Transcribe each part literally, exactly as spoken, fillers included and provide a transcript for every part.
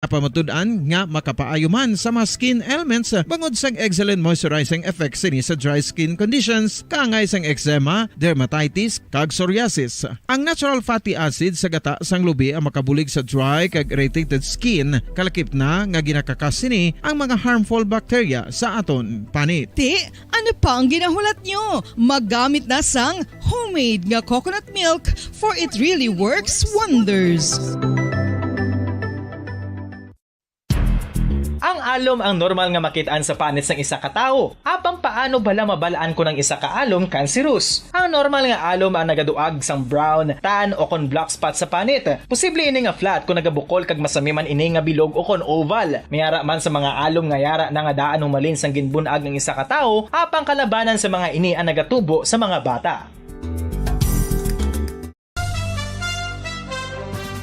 Napamatud-an nga makapaayo man sa mga skin ailments bangod sang excellent moisturizing effects sini sa dry skin conditions, kaangay sang eczema, dermatitis, kag psoriasis. Ang natural fatty acid sa gata sang lubi ang makabulig sa dry kag irritated skin, kalakip na nga ginakakas sini ang mga harmful bacteria sa aton panit. Ti, ano pa ang ginahulat nyo? Magamit na sang homemade nga coconut milk, for it really works wonders. Ang alom ang normal nga makit-an sa panit sang isa ka tawo. Apang paano bala mabal-an kon ang isa ka alom kanserus? Ang normal nga alom ang nagaduag sang brown, tan, o kon black spot sa panit. Posible ini nga flat kon nagabukol kag masami man ini nga bilog o kon oval. May ara man sa mga alom nga yara na nga daan humalin sang ginbun-ag ang isa ka tawo, apang kalabanan sa mga ini ang nagatubo sa mga bata.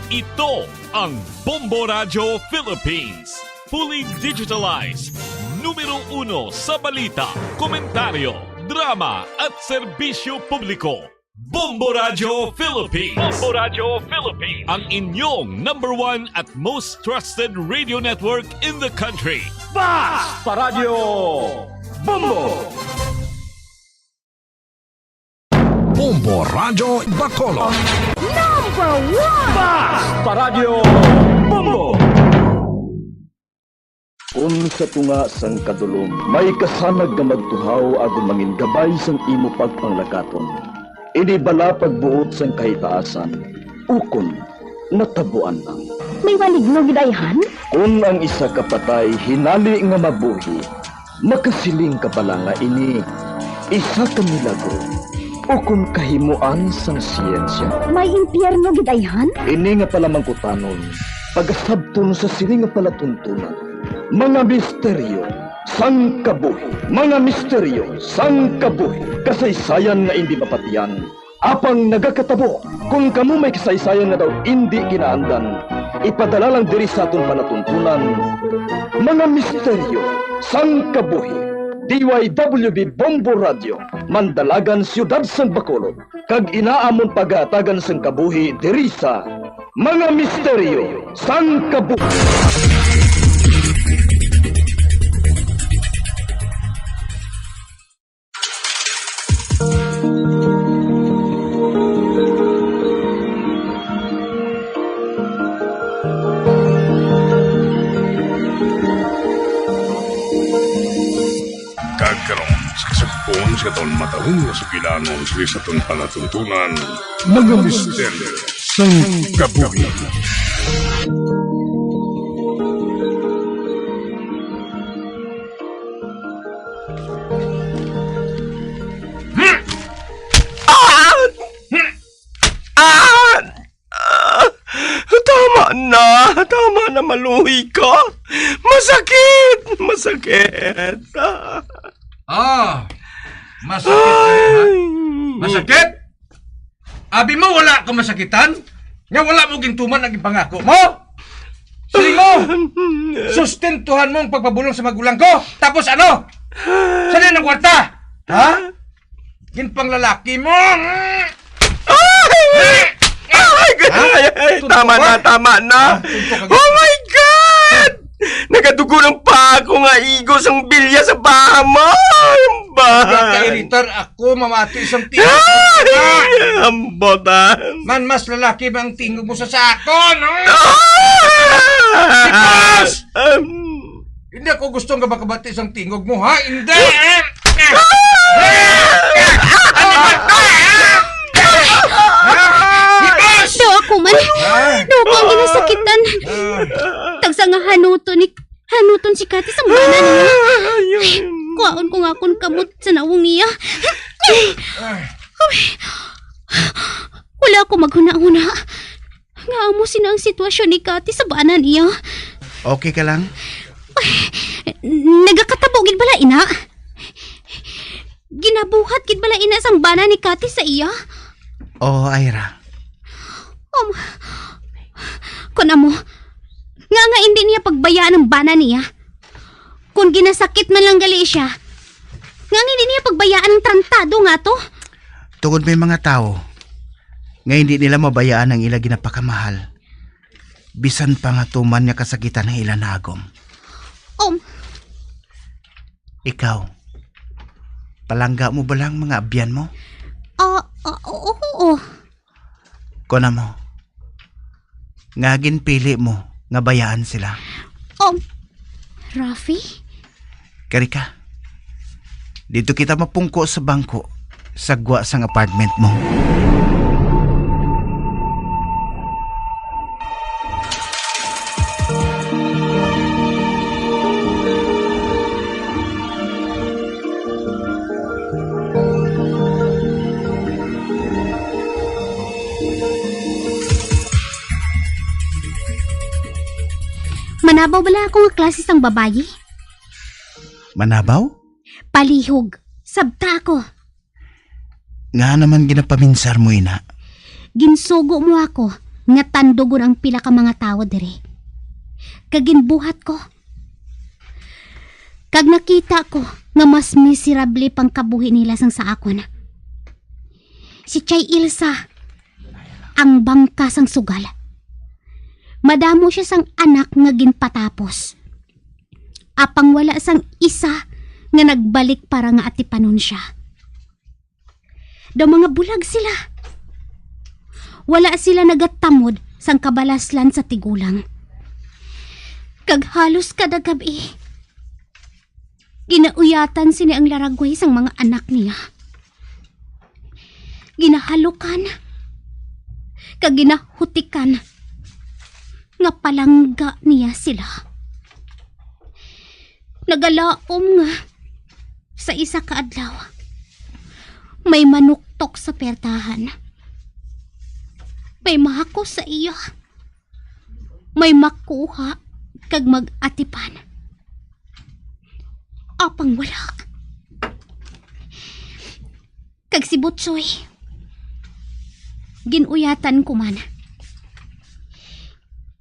Ito ang Bombo Radyo Philippines. Fully digitalized. Numero uno sa balita, komentaryo, drama at serbisyo publiko. Bombo Radyo Philippines. Bombo Radyo Philippines. Ang inyong number one at most trusted radio network in the country. Basta Radyo Bombo. Bombo Radyo Bacolod. Number one! Basta Radyo Bombo! Kun sa tunga sang kadulom may kasanag nga magtuhaw agod mangin gabay sang imo pagpanglakaton, ini bala pagbuot sang kahitaasan, ukon natabuan lang. May maligno gid ayhan? Kun ang isa ka patay hinali nga mabuhi, makasiling ka bala nga ini isa ka milagro ukon kahimoan sang siyensya? May impyerno gid ayhan? Ini nga palamangkutanon pagasabton sa sini nga palatuntunan, mga misteryo sang kabuhi, mga misteryo sang kabuhi, kasaysayan nga indi mapatian, apang nagakatabo. Kon kamo may kasaysayan nga daw indi kinaandan, ipadala lang diri sa aton palatuntunan, mga misteryo sang kabuhi, D Y W B Bombo Radio, Mandalagan, Siyudad sang Bacolod, kag ina amon pagahatagan sang kabuhi diri sa Mga Misteryo sang Kabuhi. Kag karon, sa kasugpon sa aton matahom nga sugilanon, sini sa aton palatuntunan, Mga Misteryo sang Kabuhi. Ah! Ah! Ah, tama na, tama na, maluoy ka. Masakit, masakit. Ah. Ah, masakit, ha? Ay. Masakit? Abi mo, wala ka masakitan? Nga wala mo gintuman ang pangako mo? Sige mo, sustentuhan mo ang pagpabulong sa magulang ko. Tapos ano? Saan ang kwarta? Ha? Ginpanglalaki mo. Ay! Ay! Ay! Ha? Ay! Ay! Tunto Tama ka? na, tama na. Ah, tunto ka. Oh my God! Nagadugo ng pa ako nga igo sang bilya sa baha mo. Ang bahay. Ka-iritar ako, mamati isang tingog. Ay! Ang botan. Man, mas lalaki ba ang tingog mo sa sakon, ha? Ah! Hipos! Um, Hindi ako gusto nga makabati sang tingog mo, ha? Hindi! Daw ako man. Ah. Daw ako ang ginasakitan. Ah. Tagsa nga hanuton ni, hanuton si Kati sang bana niya. Kuhaon ko nga akon kamot sa nawong niya. Ah. Uy. Wala ako maghuna-huna. Nga amo sina ang sitwasyon ni Kati sa bana niya. Okay ka lang? Ay, nagakatabo gid bala ina? Ginabuhat gid bala ina sang bana ni Kati sa iya? Oo, Ira. Um, kun amo, nga nga hindi niya pagbayaan ang bana niya. Kung ginasakit man lang gali siya, nga nga hindi niya pagbayaan ang trantado nga to? Tungod may mga tawo nga hindi nila mabayaan ang ila ginapakamahal. bisan pa nga tuman niya kasakitan ang ila naagom. Um. Ikaw, palangga mo ba lang mga abyan mo? Ah, ah, oo, oo. Kuna mo, nga ginpili mo nga bayaan sila? Um, Rafi? Kari ka. Dito kita mapungko sa bangko sa gwa sang apartment mo. Manabaw bala ako nga klase sang babayi? Manabaw? Palihog. Sabta ako. Nga naman ginapaminsar mo ina? Ginsugo mo ako nga tandugon ang pila ka mga tawo diri. Kag ginbuhat ko. Kag nakita ko nga mas miserable pang kabuhi nila sang sa akon. Si Chay Ilsa, ang bangka sang sugal. Madamo siya sang anak nga ginpatapos. Apang wala sang isa nga nagbalik para nga atipanon siya. Daw mga bulag sila. Wala sila nagatamod sang kabalaslan sa tigulang. Kag halos kada gab-i, ginauyatan sini ang laragway sang mga anak niya. Ginahalukan kag ginahutikan nga palangga niya sila. Nagalaom nga sa isa ka adlaw, may manuktok sa pertahan. May mahakos sa iya. May makuha kag mag-atipan. Apang wala. Kag si Butsoy, gin-uyatan ko man.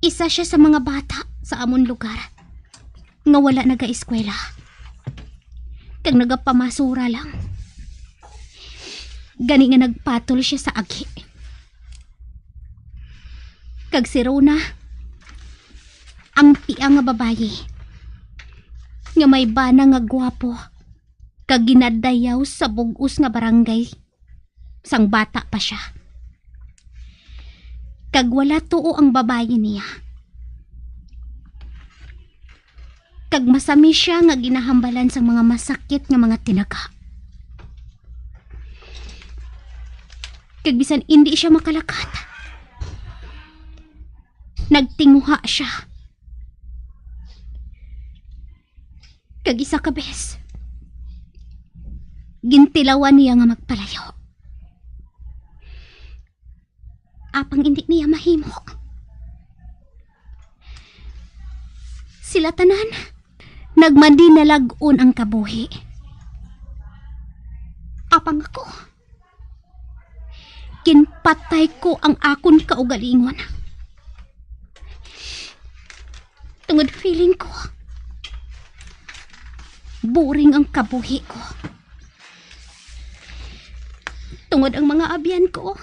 Isa siya sa mga bata sa amon lugar nga wala nagaeskwela, kag nagapamasura lang. Gani nga nagpatol siya sa agi. Kag si Rona, ang pia nga babayi nga may bana nga gwapo kag ginadayaw sa bug-os nga barangay sang bata pa sia. Kag wala tuo ang babayi niya. Kag masami sia nga ginahambalan sang mga masakit nga mga tinaga. Kag bisan indi sia makalakat, nagtinguha sia. Kag isa ka bes, gintilawan niya nga magpalayo. Apang indi niya mahimo. Sila tanan, nagmadinalag-on ang kabuhi. Apang ako, ginpatay ko ang akon kaugalingon. Tungod feeling ko, boring ang kabuhi ko. Tungod ang mga abyan ko,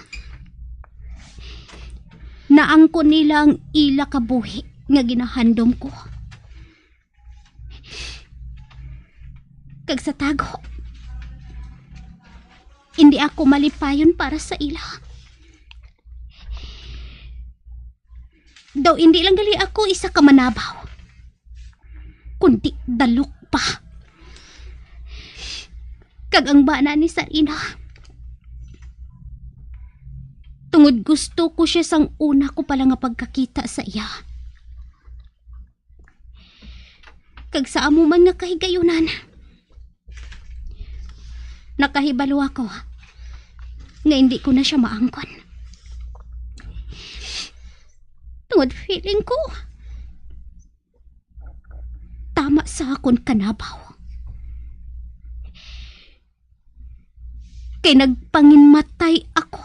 naangkon nila ang ila kabuhi nga ginahandom ko. Kag sa tago, hindi ako malipayon para sa ila. Daw hindi lang gali ako isa ka manabaw, kundi dalok pa. Kag ang bana ni Sarina, tungod gusto ko siya sang una ko pa lang nga pagkakita sa iya. Kag sa amo man nga kahigayunan, nakahibalo ako nga indi ko na siya maangkon. Tungod feeling ko, tama sa akon kanabaw. Kay nagpanginmatay ako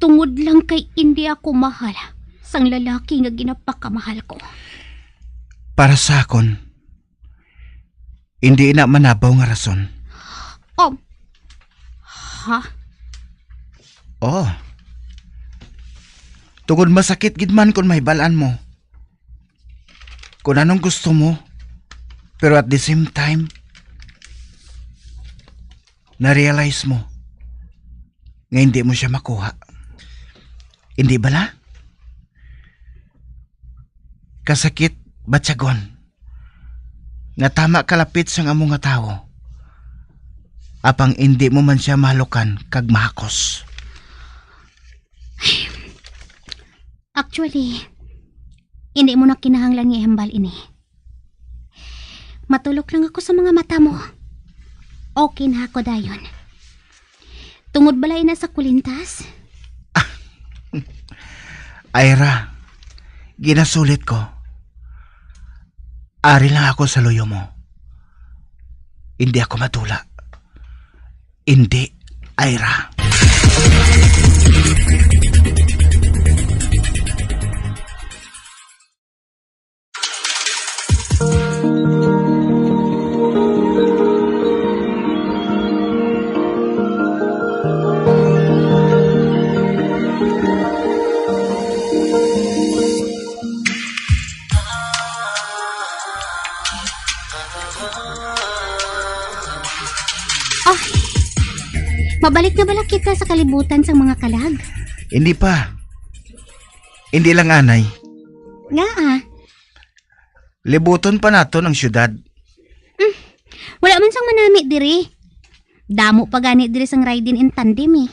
tungod lang kay indi ako mahal sang lalaki nga ginapakamahal ko. Para sa akon, indi ina manabaw nga rason. Um, ha? Oh. Tungod masakit gid man kon mahibal-an mo kon anong gusto mo, pero at the same time, na-realize mo nga hindi mo siya makuha. Hindi bala? Kasakit batyagon nga tama kalapit sang amo nga tawo, apang indi mo man sia mahalukan kag mahakos. Actually, hindi mo na kinahanglan nga ihambal ini. Matulok lang ako sa mga mata mo. Okay na ako dayon. Tungod bala ina sa kulintas? Ira, ginasulit ko. Ari lang ako sa luyo mo. Hindi ako matula. Hindi, Ira. Oh, mabalik na bala kita sa kalibutan sang mga kalag? Hindi pa. Hindi lang anay. Nga ah. Libuton pa naton ang syudad. Mm, wala man sang manami diri. Damo pa gani diri sang riding in tandem eh.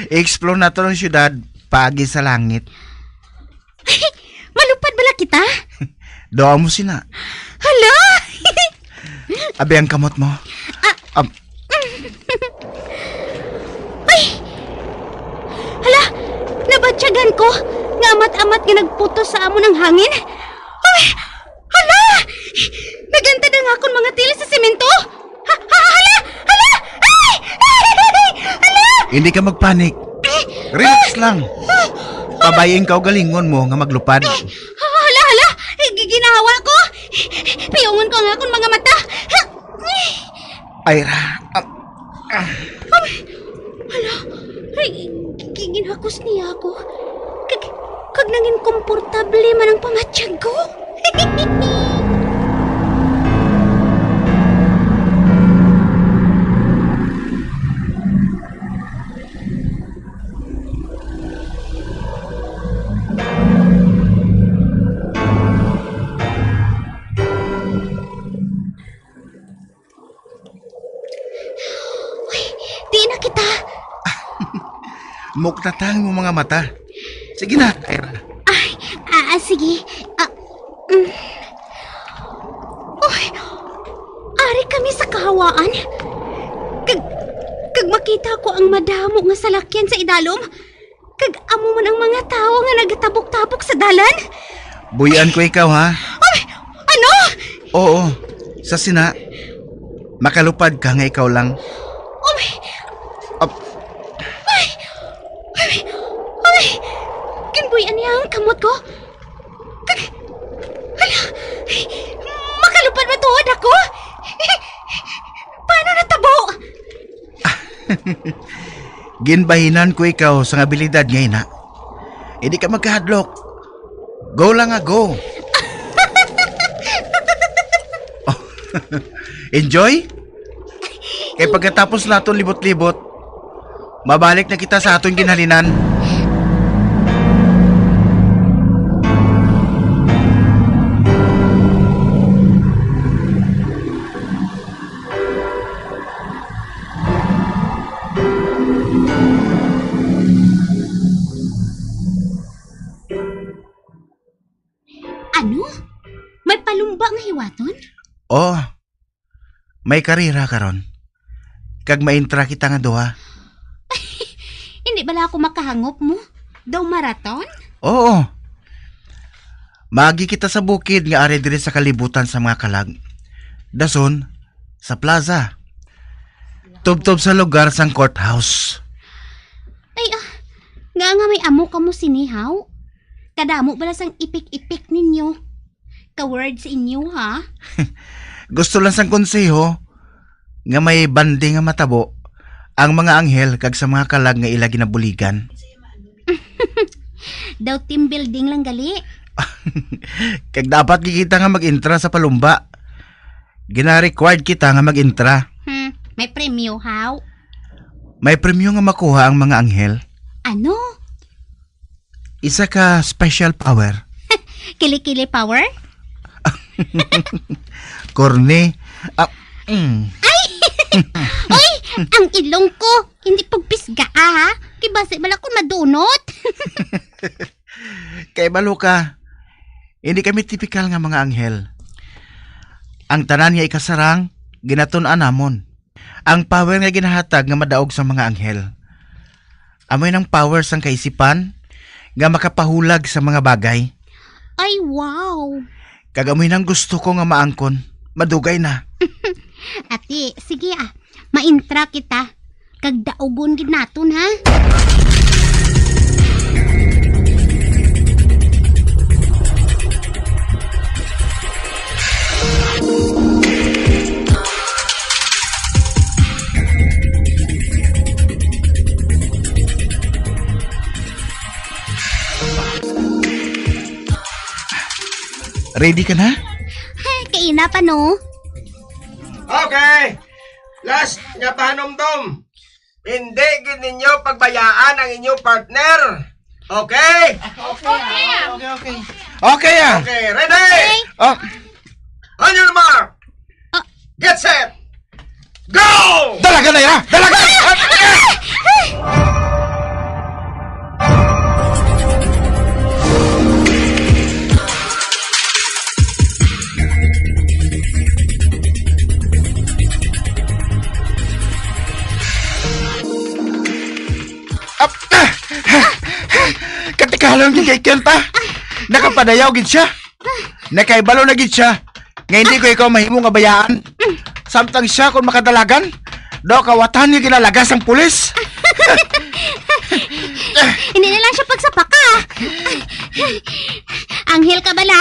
I-explore naton ang syudad paagi sa langit. Malupad bala kita? Daw mo sina. Hala! Abi ang kamot mo. Ah. Ab- Ay! Hala! Nabatyagan ko nga amat-amat nga nagputos sa amon ang hangin. Ay! Hala! Nagantad ang akon mga tiil sa semento! Ha, ha, hala! Hala! Ay! Ay! Hala! Hindi ka magpanik. Relax lang. Pabayin ka og galingon mo nga maglupad. Hala, hala! Gi-, ginhawa ko! Piyungon ko ang akon mga mata! Ira, ah, ah. Ay! Hala! Ay, gi-, ginhakos niya ako. Kag, kag nangin komportable man ang pangatyag ko. Uy, di na kita. Muklatang mo mga mata. Sige na, Ira. Ay, ah, ah, sige. Ah, mm. Uy, ari kami sa kahawaan. Kag, kag makita ko ang madamo nga salakyan sa idalom. Kag amo man ang mga tawo nga nagatabok-tabok sa dalan. Buy-an ko ikaw, ha? Ay, ano? Oo, sa sina, makalupad ka nga ikaw lang. Ay! Ap- Ay! Ay! Ay! Ginbuy-an niya ang kamot ko. Kag, hala! Makalupad matuod ako? Paano natabo? Ginbahinan ko ikaw sang abilidad nga ina. Hindi ka magkahadlok. Go lang nga, go. Oh. Enjoy? Kay pagkatapos naton libot-libot, mabalik na kita sa aton ginhalinan. Ano? May palumba nga hiwaton? Oh, may karera karon. Kag maintra kita nga duha. Hindi bala ako makahangop mo? Daw marathon? Oo. Maagi kita sa bukid nga ari diri sa kalibutan sa mga kalag. Dason, sa plaza. Tubtob sa lugar sang courthouse. Ay, ah, nga nga may amo kamo sini, haw? Kadamo bala sang ipik-ipik ninyo. Ka-word sa inyo, ha? Gusto lang sang konseho nga may bandi nga matabo ang mga anghel kag sa mga kalag nga ila ginabuligan. Daw team building lang gali. Kag dapat gid kita nga mag-intra sa palumba. Gina-required kita nga mag-intra. Hmm, may premyo, haw? May premyo nga makuha ang mga anghel. Ano? Isa ka special power. Kilikili power? Corny. Ah, mm. Ay! Oy, ang ilong ko. Hindi pagpisga, ah, ha? Kibasi bala ko madunot. Kay balo ka, hindi kami tipikal nga mga anghel. Ang tanan nga ikasarang, ginatun-an namon. Ang power nga ginahatag nga madaog sa mga anghel. Amoy nang power sang kaisipan nga makapahulag sa mga bagay. Ay, wow! Kag amoy nang gusto ko nga maangkon. Madugay na. Ati, sige ah. Maintra kita. Kag daugon gid naton, ha? Ready ka na? Kaina pa, no? Okay. Last nga pahanumdom. Hindi gid ninyo pagbayaan ang inyong partner. Okay? Okay, okay. Okay, ah. Okay, ready? Okay. Oh. On your mark. Ah. Get set. Go! Dalagan na ira! Dalagan! Ap-, ah! Katikalan gid kay Kenta. Nakapadayaw gid siya. Nakaibalo na gid siya nga hindi ko ikaw mahimo nga bayaan. Samtang siya kon makadalagan, daw kawatan niya ginalagas ang pulis. Hindi na lang siya pagsapaka. Anghel ka bala.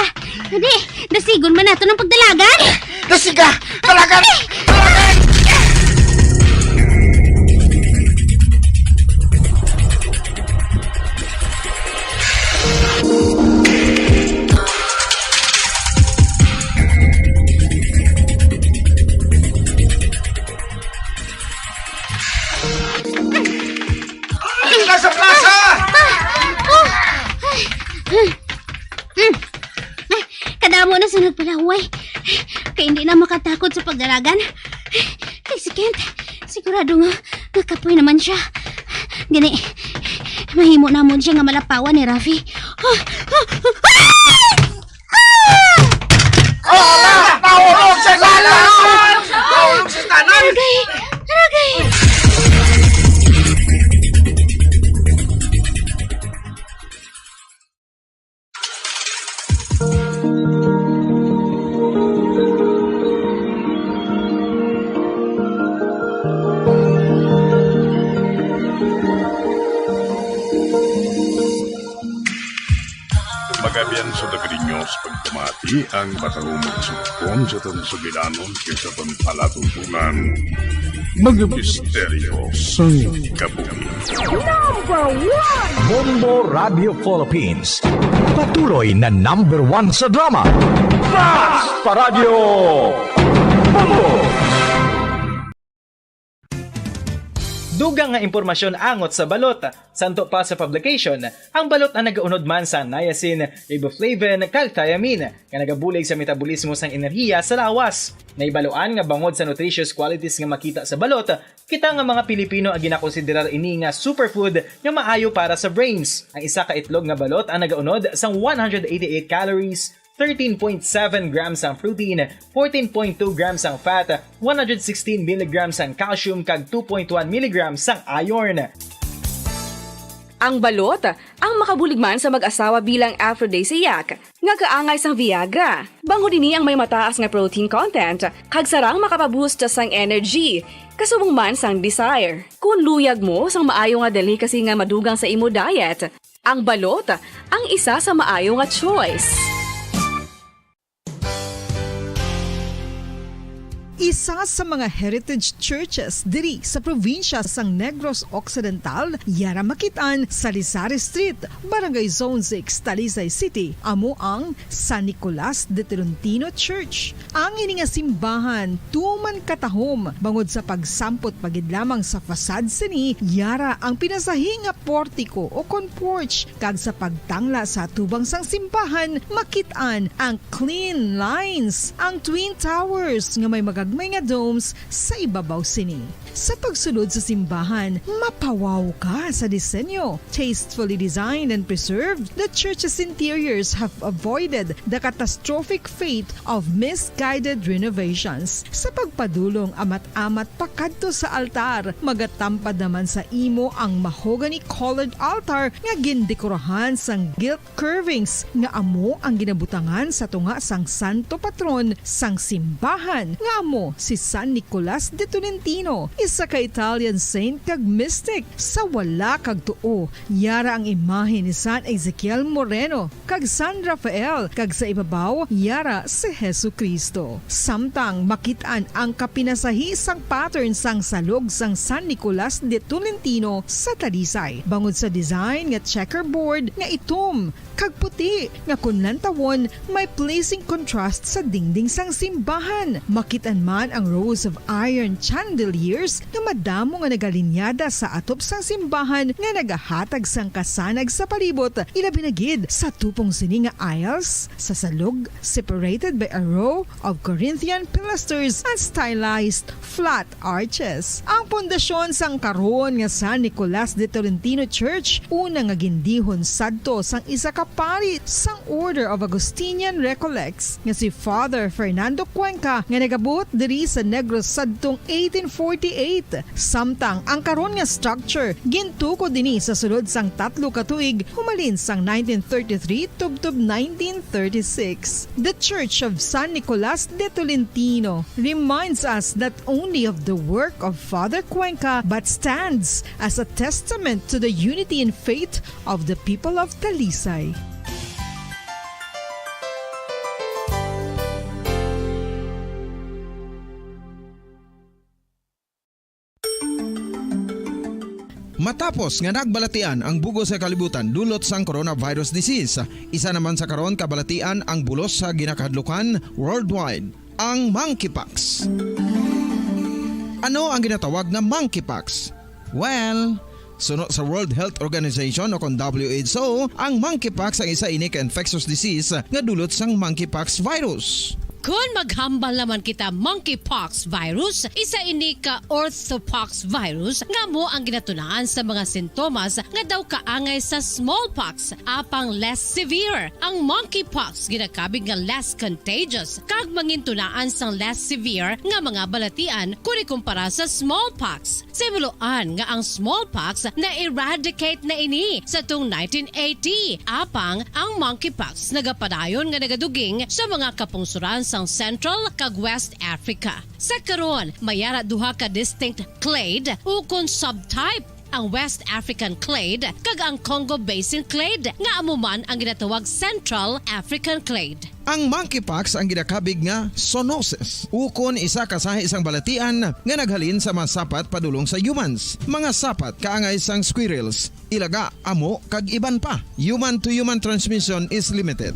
Hindi, dasigon man nato ng pagdalagan. Dasiga! Dalagan! Dalagan! Nasa plaza! Kadamo na sa nagpalahuway. Kay hindi na makatakod sa pagdalagan. Kay si Kent, sigurado nga, nga kapoy naman siya. Gani, mahimo namon siya nga malapawan ni Rafi. Ah! Ah! Ah! Ah! Nahulog sa tanan! Nahulog sa tanan! Aragay! Aragay! Magabian sa David News, pagpamati ang matahumog sa pon sa aton sugilanon kay sa aton palatuntunan. Mga misteryo sang kabuhi. Number one! Bombo Radio Philippines. Patuloy na number one sa drama. Fast pa Radyo! Bombo! Dugang nga impormasyon angot sa balot. Santo pa sa publication, ang balot ang nagaunod man sa niacin, riboflavin, kag thiamine, nga nagabulig sa metabolismo sang enerhiya sa lawas. Nahibaluan nga bangod sa nutritious qualities nga makita sa balot, kita nga mga Pilipino ang ginakonsiderar ini nga superfood nga maayo para sa brains. Ang isa ka itlog nga balot ang nagaunod sang one hundred eighty-eight calories, thirteen point seven grams ang protein, fourteen point two grams ang fat, one hundred sixteen milligrams ang calcium, kag two point one milligrams ang iron. Ang balot ang makabulig man sa mag-asawa bilang aphrodisiac, nga kaangay sang Viagra. Bangod ini ang may mataas nga protein content, kag sarang makapaboost sang energy, kasubong man sang desire. Kung luyag mo sang maayo nga delicacy nga madugang sa imo diet, ang balot ang isa sa maayo nga choice. Isa sa mga heritage churches diri sa probinsya sang Negros Occidental, yara makit-an sa Lisari Street, Barangay Zone six, Talisay City, amo ang San Nicolas de Tolentino Church. Ang ini nga simbahan tuman katahom bangod sa pagsampot pa gid lamang sa facade sini, yara ang pinasahi nga portiko o kon porch, kag sa pagtangla sa atubang sang simbahan, makit-an ang clean lines, ang twin towers nga may magagmay nga domes sa ibabaw sini. Sa pagsulod sa simbahan, mapawaw ka sa disenyo. Tastefully designed and preserved, the church's interiors have avoided the catastrophic fate of misguided renovations. Sa pagpadulong amat-amat pakadto sa altar, magatampad naman sa imo ang mahogany-colored altar nga gindekorahan sang gilt curvings nga amo ang ginabutangan sa tunga sang santo patron sang simbahan, nga amo si San Nicolas de Tolentino, isa ka Italian saint kag mystic. Sa wala kag tuo, yara ang imahe ni San Ezekiel Moreno kag San Rafael, kag sa ibabaw, yara si Jesu-Cristo. Samtang makit-an ang kapinasahi sang pattern sang salog sang San Nicolas de Tolentino sa Talisay, bangod sa design nga checkerboard nga itom kag puti, nga kon lantawon, may pleasing contrast sa dingding sang simbahan. Makit-an man ang rows of iron chandeliers nga madamo nga nagalinyada sa atop sang simbahan nga nagahatag sang kasanag sa palibot, ilabi na gid sa tupong sini nga aisles sa salog, separated by a row of Corinthian pilasters and stylized flat arches. Ang pundasyon sang karon nga San Nicolas de Tolentino Church, una nga gindihon sadto sang isa ka pari sang Order of Augustinian Recollects nga si Father Fernando Cuenca, nga nagabuot diri sa Negros sadtong eighteen forty-eight. Samtang ang karon nga structure gintukod ini sa sulod sang tatlo ka tuig, humalin sang nineteen thirty-three tubtob nineteen thirty-six. The Church of San Nicolas de Tolentino reminds us not only of the work of Father Cuenca, but stands as a testament to the unity in faith of the people of Talisay. Matapos nga nagbalatian ang bug-os nga kalibutan dulot sang coronavirus disease, isa naman sa karon kabalatian ang bulos sa ginakahadlukan worldwide, ang monkeypox. Ano ang ginatawag nga monkeypox? Well, suno sa World Health Organization o kon W H O, ang monkeypox ang isa ini ka infectious disease nga dulot sang monkeypox virus. Kon maghambal naman kita monkeypox virus, isa ini ka orthopox virus nga amo ang ginatunaan sa mga sintomas nga daw kaangay sa smallpox, apang less severe. Ang monkeypox ginakabig nga less contagious kag mangintunaan sang less severe nga mga balatian kon ikumpara sa smallpox. Sa himuloan nga ang smallpox na-eradicate na ini sa tong nineteen eighty, apang ang monkeypox nagapadayon nga nagaduging sa mga kapungsoran sang Central kag West Africa. Sa karon, may ara duha ka distinct clade ukon subtype, ang West African clade kag ang Congo Basin clade, nga amo man ang ginatawag Central African clade. Ang monkeypox ang ginakabig nga zoonosis, ukon isa ka sahi sang balatian nga naghalin sa mga sapat padulong sa humans. Mga sapat kaangay sang squirrels, ilaga, amo, kag iban pa. Human to human transmission is limited.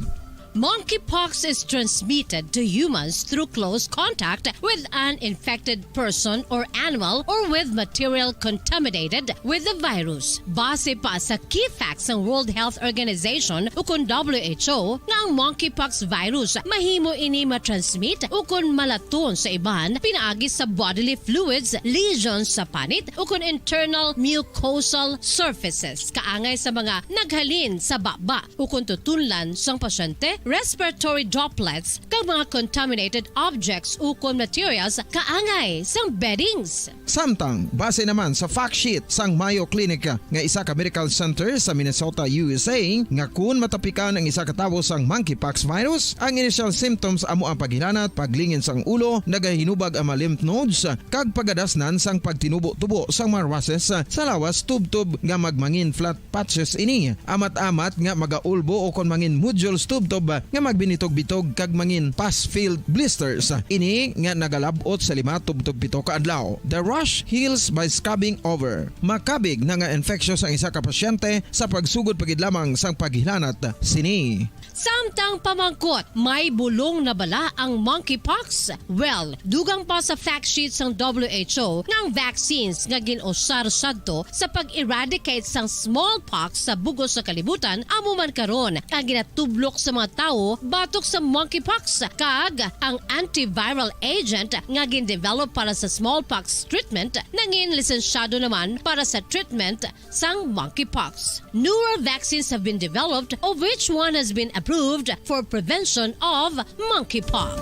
Monkeypox is transmitted to humans through close contact with an infected person or animal or with material contaminated with the virus. Base pa sa key facts sang World Health Organization ukon W H O nga ang monkeypox virus mahimo ini matransmit ukon malaton sa iban pinaagi sa bodily fluids, lesions sa panit ukon internal mucosal surfaces kaangay sa mga naghalin sa baba ukon tutunlan sang pasyente, respiratory droplets, kag mga contaminated objects ukon materials kaangay sang beddings. Samtang, base naman sa fact sheet sang Mayo Clinic nga isa ka medical center sa Minnesota, U S A, nga kun matapikan ang isa ka tawo sang monkeypox virus, ang initial symptoms amo ang paghilanat, paglingin sang ulo, nagahinubag ang mga lymph nodes, kag pagadasnan sang pagtinubo-tubo sang mga rushes sa lawas tubtob nga magmangin flat patches ini. Amat-amat nga magaulbo o kon mangin nodules tubtob nga magbinitog-bitog kag mangin pus-filled blisters. Ini nga nagalab-ot sa lima tubtob pito ka adlaw. The rash heals by scabbing over. Makabig na nga infectious ang isa ka pasyente sa pagsugod pa gid lamang sang paghilanat sini. Samtang pamangkot, may bulong na bala ang monkeypox? Well, dugang pa sa fact sheet sang W H O nga ang vaccines nga gin-usar sadto sa pag-eradicate sang smallpox sa bug-os nga kalibutan amo man karon ang ginatublok sa mga tawo batok sa monkeypox, kag ang antiviral agent nga gin-develop para sa smallpox treatment nangin lisensyado naman para sa treatment sang monkeypox. Newer vaccines have been developed, of which one has been approved for prevention of monkeypox.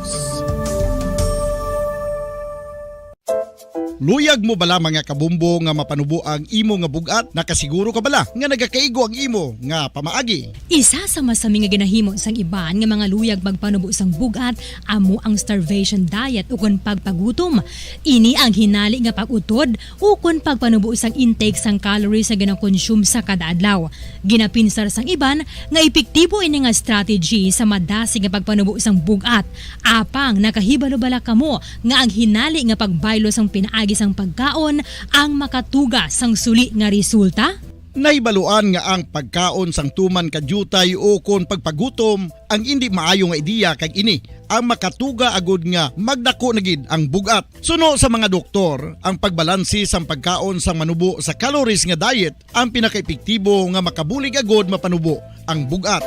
Luyag mo bala, mga kabumbo, nga mapanubo ang imo nga bug-at? Nakasiguro ka bala nga nagakaigo ang imo nga pamaagi? Isa sa masami nga ginahimo sang iban nga mga luyag magpanubo sang bug-at amo ang starvation diet ukon pagpagutom. Ini ang hinali nga pag-utod ukon pagpanubo sang intake sang calories nga ginakonsume sa kada adlaw. Ginapinsar sang iban nga epektibo ini nga strategy sa madasig nga pagpanubo sang bug-at. Apang nakahibalo bala kamo nga ang hinali nga pagbaylo sang pinaagi sang pagkaon ang makatuga sang suli nga resulta? Nahibaluan nga ang pagkaon sang tuman ka diutay ukon pagpagutom ang indi maayo nga ideya, kag ini ang makatuga agud nga magdako na gid ang bug-at. Suno sa mga doktor, ang pagbalanse sang pagkaon sang manubo sa calories nga diet ang pinakaepektibo nga makabulig agud mapanubo ang bug-at.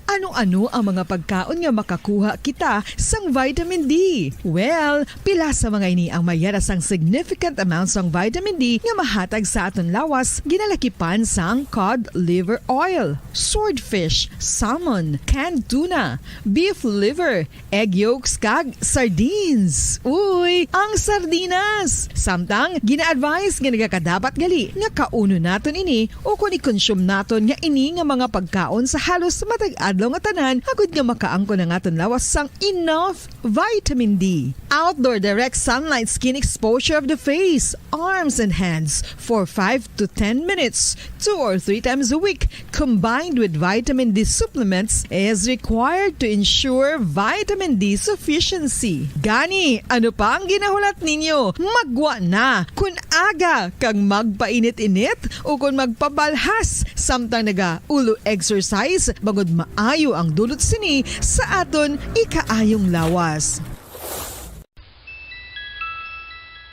Ano-ano ang mga pagkaon nga makakuha kita sang vitamin D? Well, pila sa mga ini ang mayara sang significant amount sang vitamin D nga mahatag sa aton lawas, ginalakipan sang cod liver oil, swordfish, salmon, canned tuna, beef liver, egg yolks, kag sardines. Uy, ang sardinas! Samtang, gina-advise nga nagakadapat gali nga kaunon naton ini ukon i-consume naton nga ini nga mga pagkaon sa halos matag adlaw nga tanan, agud nga makaangkon ang aton lawas sang enough vitamin D. Outdoor direct sunlight skin exposure of the face, arms, and hands for five to ten minutes, two or three times a week, combined with vitamin D supplements, is required to ensure vitamin D sufficiency. Gani, ano pa ang ginahulat ninyo? Maggwa na! Kun aga kag magpainit-init ukon magpabalhas samtang naga-ulo exercise, bangod maayo ang dulot sini sa aton ikaayong lawas.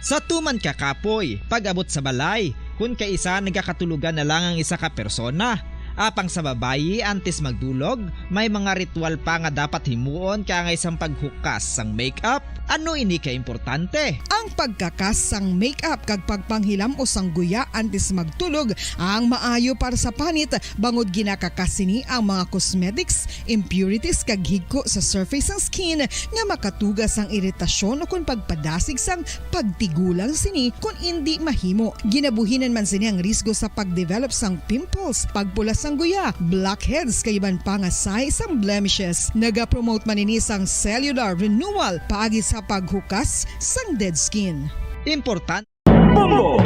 Sa tuman ka kapoy, pag-abot sa balay, kun kaisa nagakatulogan na lang ang isa ka persona. Apang sa babayi, antes magdulog, may mga ritual pa nga dapat himuon kaangay sang paghukas sang makeup. Ano ini ka importante? Ang pagkakas sang makeup kag pagpanghilam-os sang guya antes magtulog ang maayo para sa panit, bangod ginakakas sini ang mga cosmetics, impurities, kag higko sa surface sang skin nga makatuga sang iritasyon ukon pagpadasig sang pagtigulang sini kon indi mahimo. Ginabuhinan man sini ang risgo sa pagdevelop sang pimples, pagpula sang guya, blackheads, kag iban pa nga sahi sang blemishes. Nagapromote man ini sang cellular renewal paagi sa paghukas sang dead skin. Importante. Bongo!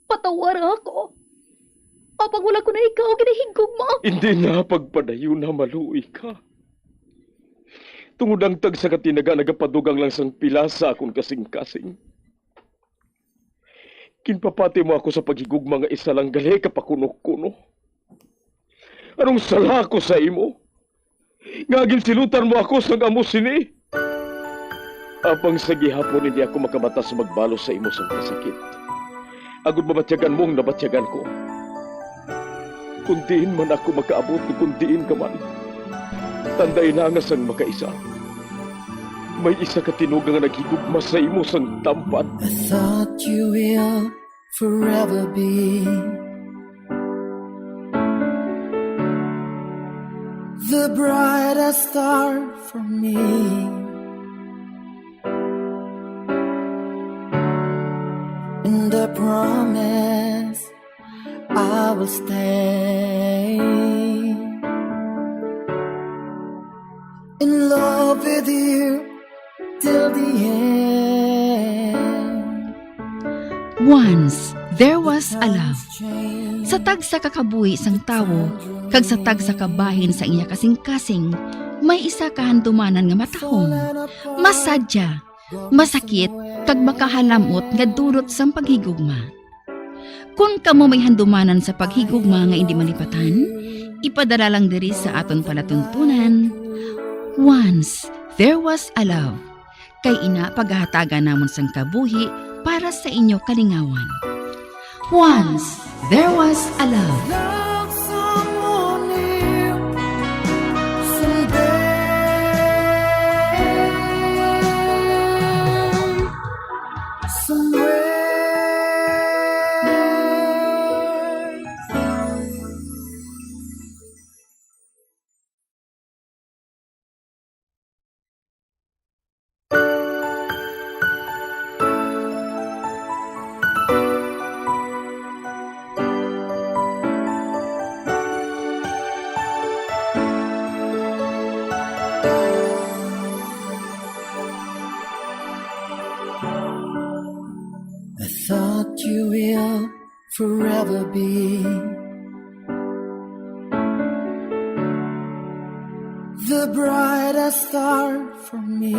Patawara ako. Apang wala ko na ikaw ginahigugma. Hindi na pagpadayon na maluoy ka. Tungod ang tagsa ka tinaga nagapadugang lang sang pila sa akon kasing-kasing. Ginpapati mo ako sa paghigugma nga isa lang gali ka pakuno-kuno. Anong sala ako sa imo? Nga ginsilutan mo ako sang amo sini? Apang sa gihapon hindi ako makabatas magbalos sa imo sang kasakit. Agud mabatyagan mo ang nabatyagan ko. Kung diin man ako makaabot o kung diin ka man, tandai na nga sang makaisa, may isa ka tinuga nga naghigugma sa imo sang tampan. I thought you will forever be the brightest star for me. And I promise I will stay in love with you till the end. Once there was a love. Sa tagsa ka kabuhi sang tawo kag sa tagsa ka bahin sang iya kasingkasing, may isa ka handumanan nga matahom, masadya, masakit, kag makahalamot nga dulot sang paghigugma. Kon kamo may handumanan sa paghigugma nga indi malipatan, ipadala lang diri sa aton palatuntunan, Once There Was a Love. Kay ina, pagahatagan namon sang kabuhi para sa inyo kalingawan. Once There Was a Love. Love someone new someday. Somewhere. I thought you will forever be the brightest star for me.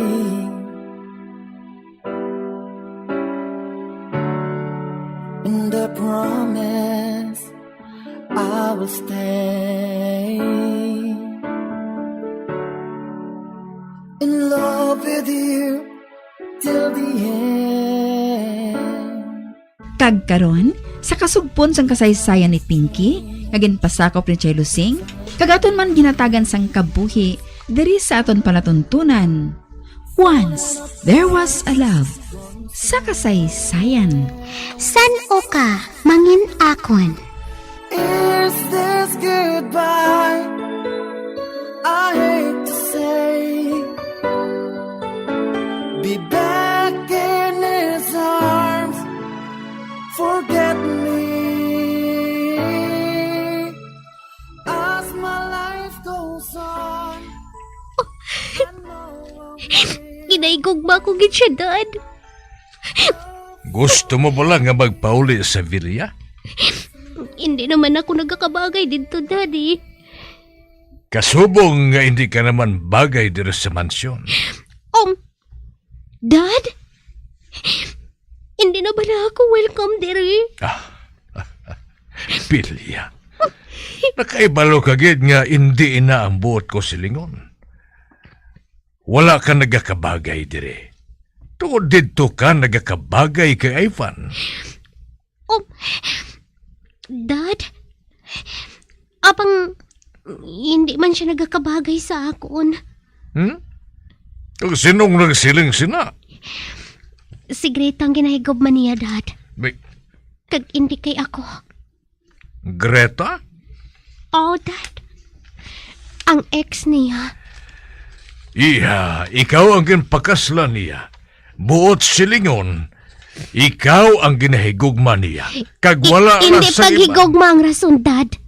And I promise I will stay in love with you till the end. Kag karon, sa kasugpon sang kasaysayan ni Pinky, nga ginpasakop ni Chay Lusing, kag aton man ginhatagan sang kabuhi diri sa aton palatuntunan, Once There Was a Love, sa kasaysayan. San-o ka mangin-akon? Is this goodbye? I hate to say, be back in his arms. Forget me as my life goes on. Ginahigugma ko gid siya, Dad. Gusto mo bala nga magpauli sa Villa? Hindi naman ako nagakabagay didto, Daddy. Kasubong nga hindi ka naman bagay diri sa mansyon. Um, Dad? Hindi na bala ako welcome diri? Ah, Pilya. Nakaibalo ka gid nga indi ina ang buot ko silingon. Wala ka nagakabagay diri. Tungod didto ka nagakabagay kay Ivan. Oh, Dad, apang hindi man siya nagakabagay sa akon. Hmm? Kag sinong nagsiling sina? Si Greta ang ginahigugma niya, Dad. May Kag hindi kay ako. Greta? Oh, Dad. Ang ex niya. Iha, ikaw ang ginpakaslan niya. Buot silingon, ikaw ang ginahigugma niya. Kag I-, wala na hindi sa iba. Paghigugma ang rason, Dad.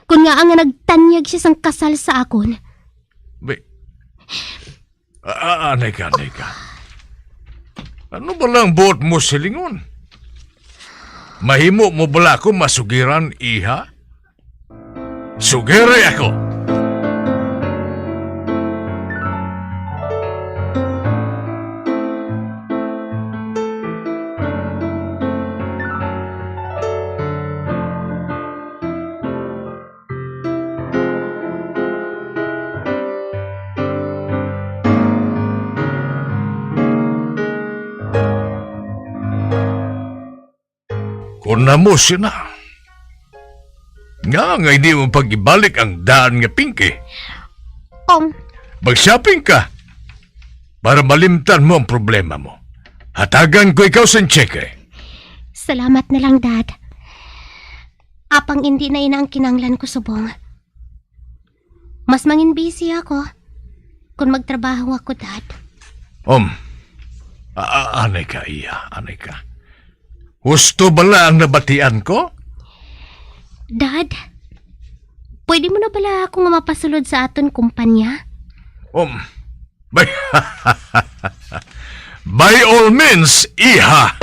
Kun ngaa nga nagtanyag siya sang kasal sa akon. Be-, a-, a-, anay ka, anay ka. Ano ba lang buot mo silingon? Mahimo mo bala ako masugiran, iha? Sugiri ako. Kon amo sina, nga, nga hindi mo pag-ibalik ang daan nga Pinky? Ong. Mag-shopping ka para malimtan mo ang problema mo. Hatagan ko ikaw sing tseke. Salamat na lang, Dad. Apang indi na ina ang kinanglan ko subong. Mas mangin busy ako kon magtrabaho ako, Dad. Um, a-, a-, anay ka, iya, anay ka. Husto bala ang nabatian ko? Dad, pwede mo na bala ako nga mapasulod sa aton kumpanya? Um, by, by all means, iha.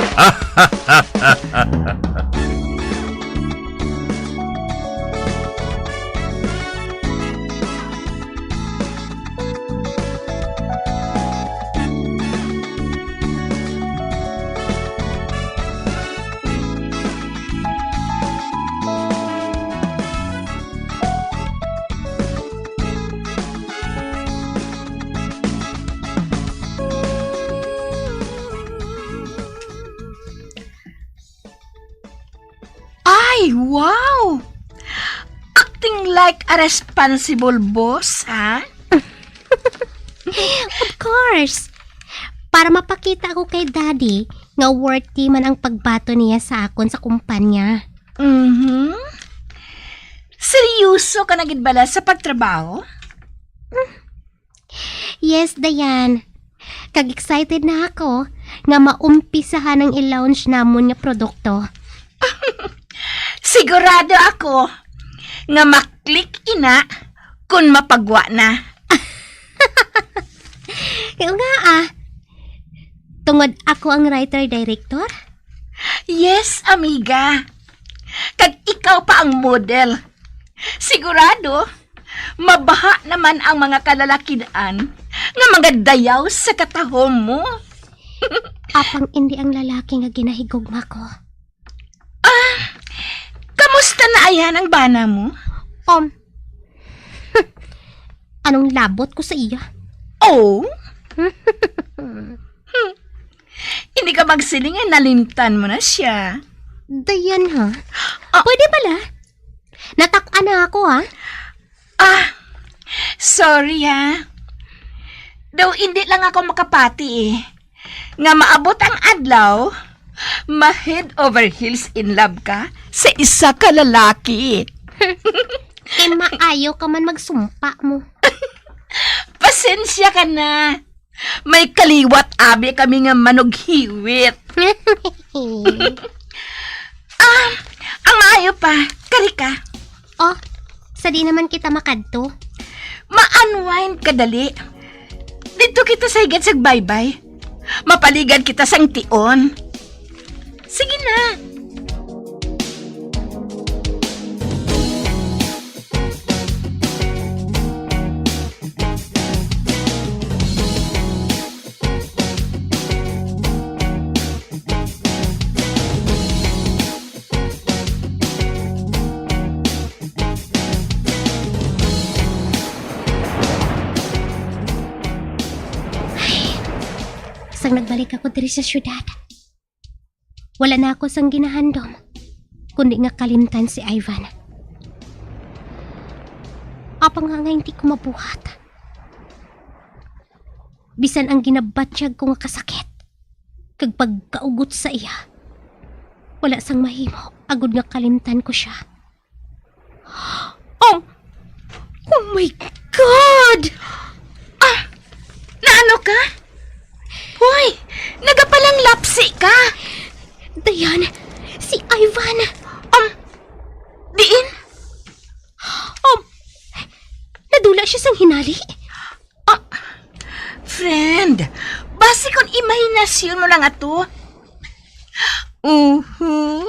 acting like a responsible boss, ha? Of course. Para mapakita ko kay Daddy nga worthy man ang pagbaton niya sa akon sa kumpanya. Mhm. Seryoso ka na gid bala sa pagtrabaho? Yes, Dayan. Kag excited na ako nga maumpisahan ang i-launch namon nga produkto. Sigurado ako nga maklik ina kun mapagwa na. Kaya nga ah, tungod ako ang writer-director? Yes, amiga. Kag ikaw pa ang model. Sigurado, mabaha naman ang mga kalalakian nga magadayaw sa katahom mo. Apang indi ang lalaki nga ginahigugma ko. Ah, kamusta na ayan ang bana mo? Um, anong labot ko sa iya? Oh? Hindi ka magsiling nga nalimtan mo na siya. Dayan, ha? Ah. Pwede pala. Natak-an na ako, ha? Ah, sorry, ha. Daw hindi lang ako makapati, eh. Nga maabot ang adlaw, ma-head over heels in love ka sa isa ka lalaki. Eh, maayo ka man magsumpa mo. Pasensya ka na. May kaliwat abi kami nga manughiwit. Ah, ang maayo pa, kari ka. Oh, sa di naman kita makadto. Ma-unwind ka dali. Dito kita sa higad sa baybay. Mapaligad kita sang tion. Sige na. Sang nagbalik ako diri sa syudad, wala na ako sang ginahandom, kundi nga kalimtan si Ivan. Apang nga, nga hindi ko mabuhat. Bisan ang ginabatyag ko nga kasakit, kag pagkaugot sa iya, wala sang mahimo agod nga kalimtan ko siya. Oh! Oh my God! Ah! Naano ka? Hoy! Nagapalanglapsi ka! Dayan, si Ivan. Um, diin? Um, nadula siya sang hinali. Ah, friend, basi kon imahinasyon mo lang ato. Uhu.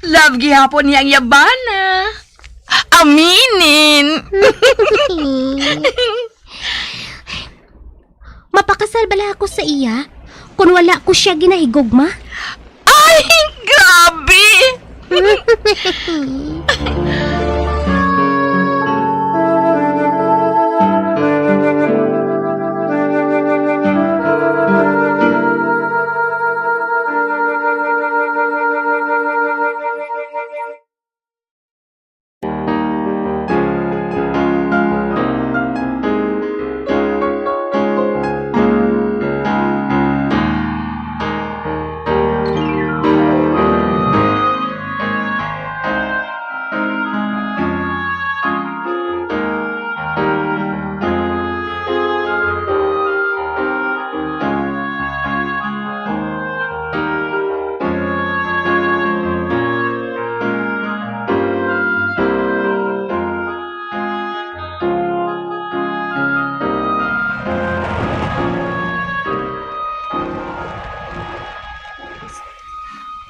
Love gihapon niya ang yabana. Aminin. Mapakasal bala ako sa iya kung wala ko siya ginahigugma? Ay, grabe!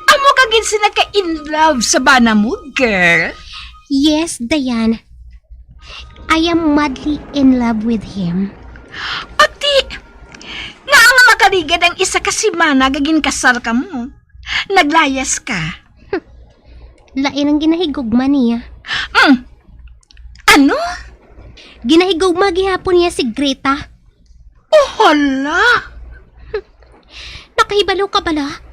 Amo ka gid sina ka in love sa bana mo, girl? Yes, Dayan. I am madly in love with him. Ati, nga nga makaligad ang isa ka semana nga ginkasal kamo, naglayas ka. Lain ang ginahigugma niya. Mm. Ano? Ginahigugma gihapon niya si Greta. Oh, hala! Nakahibalo ka bala?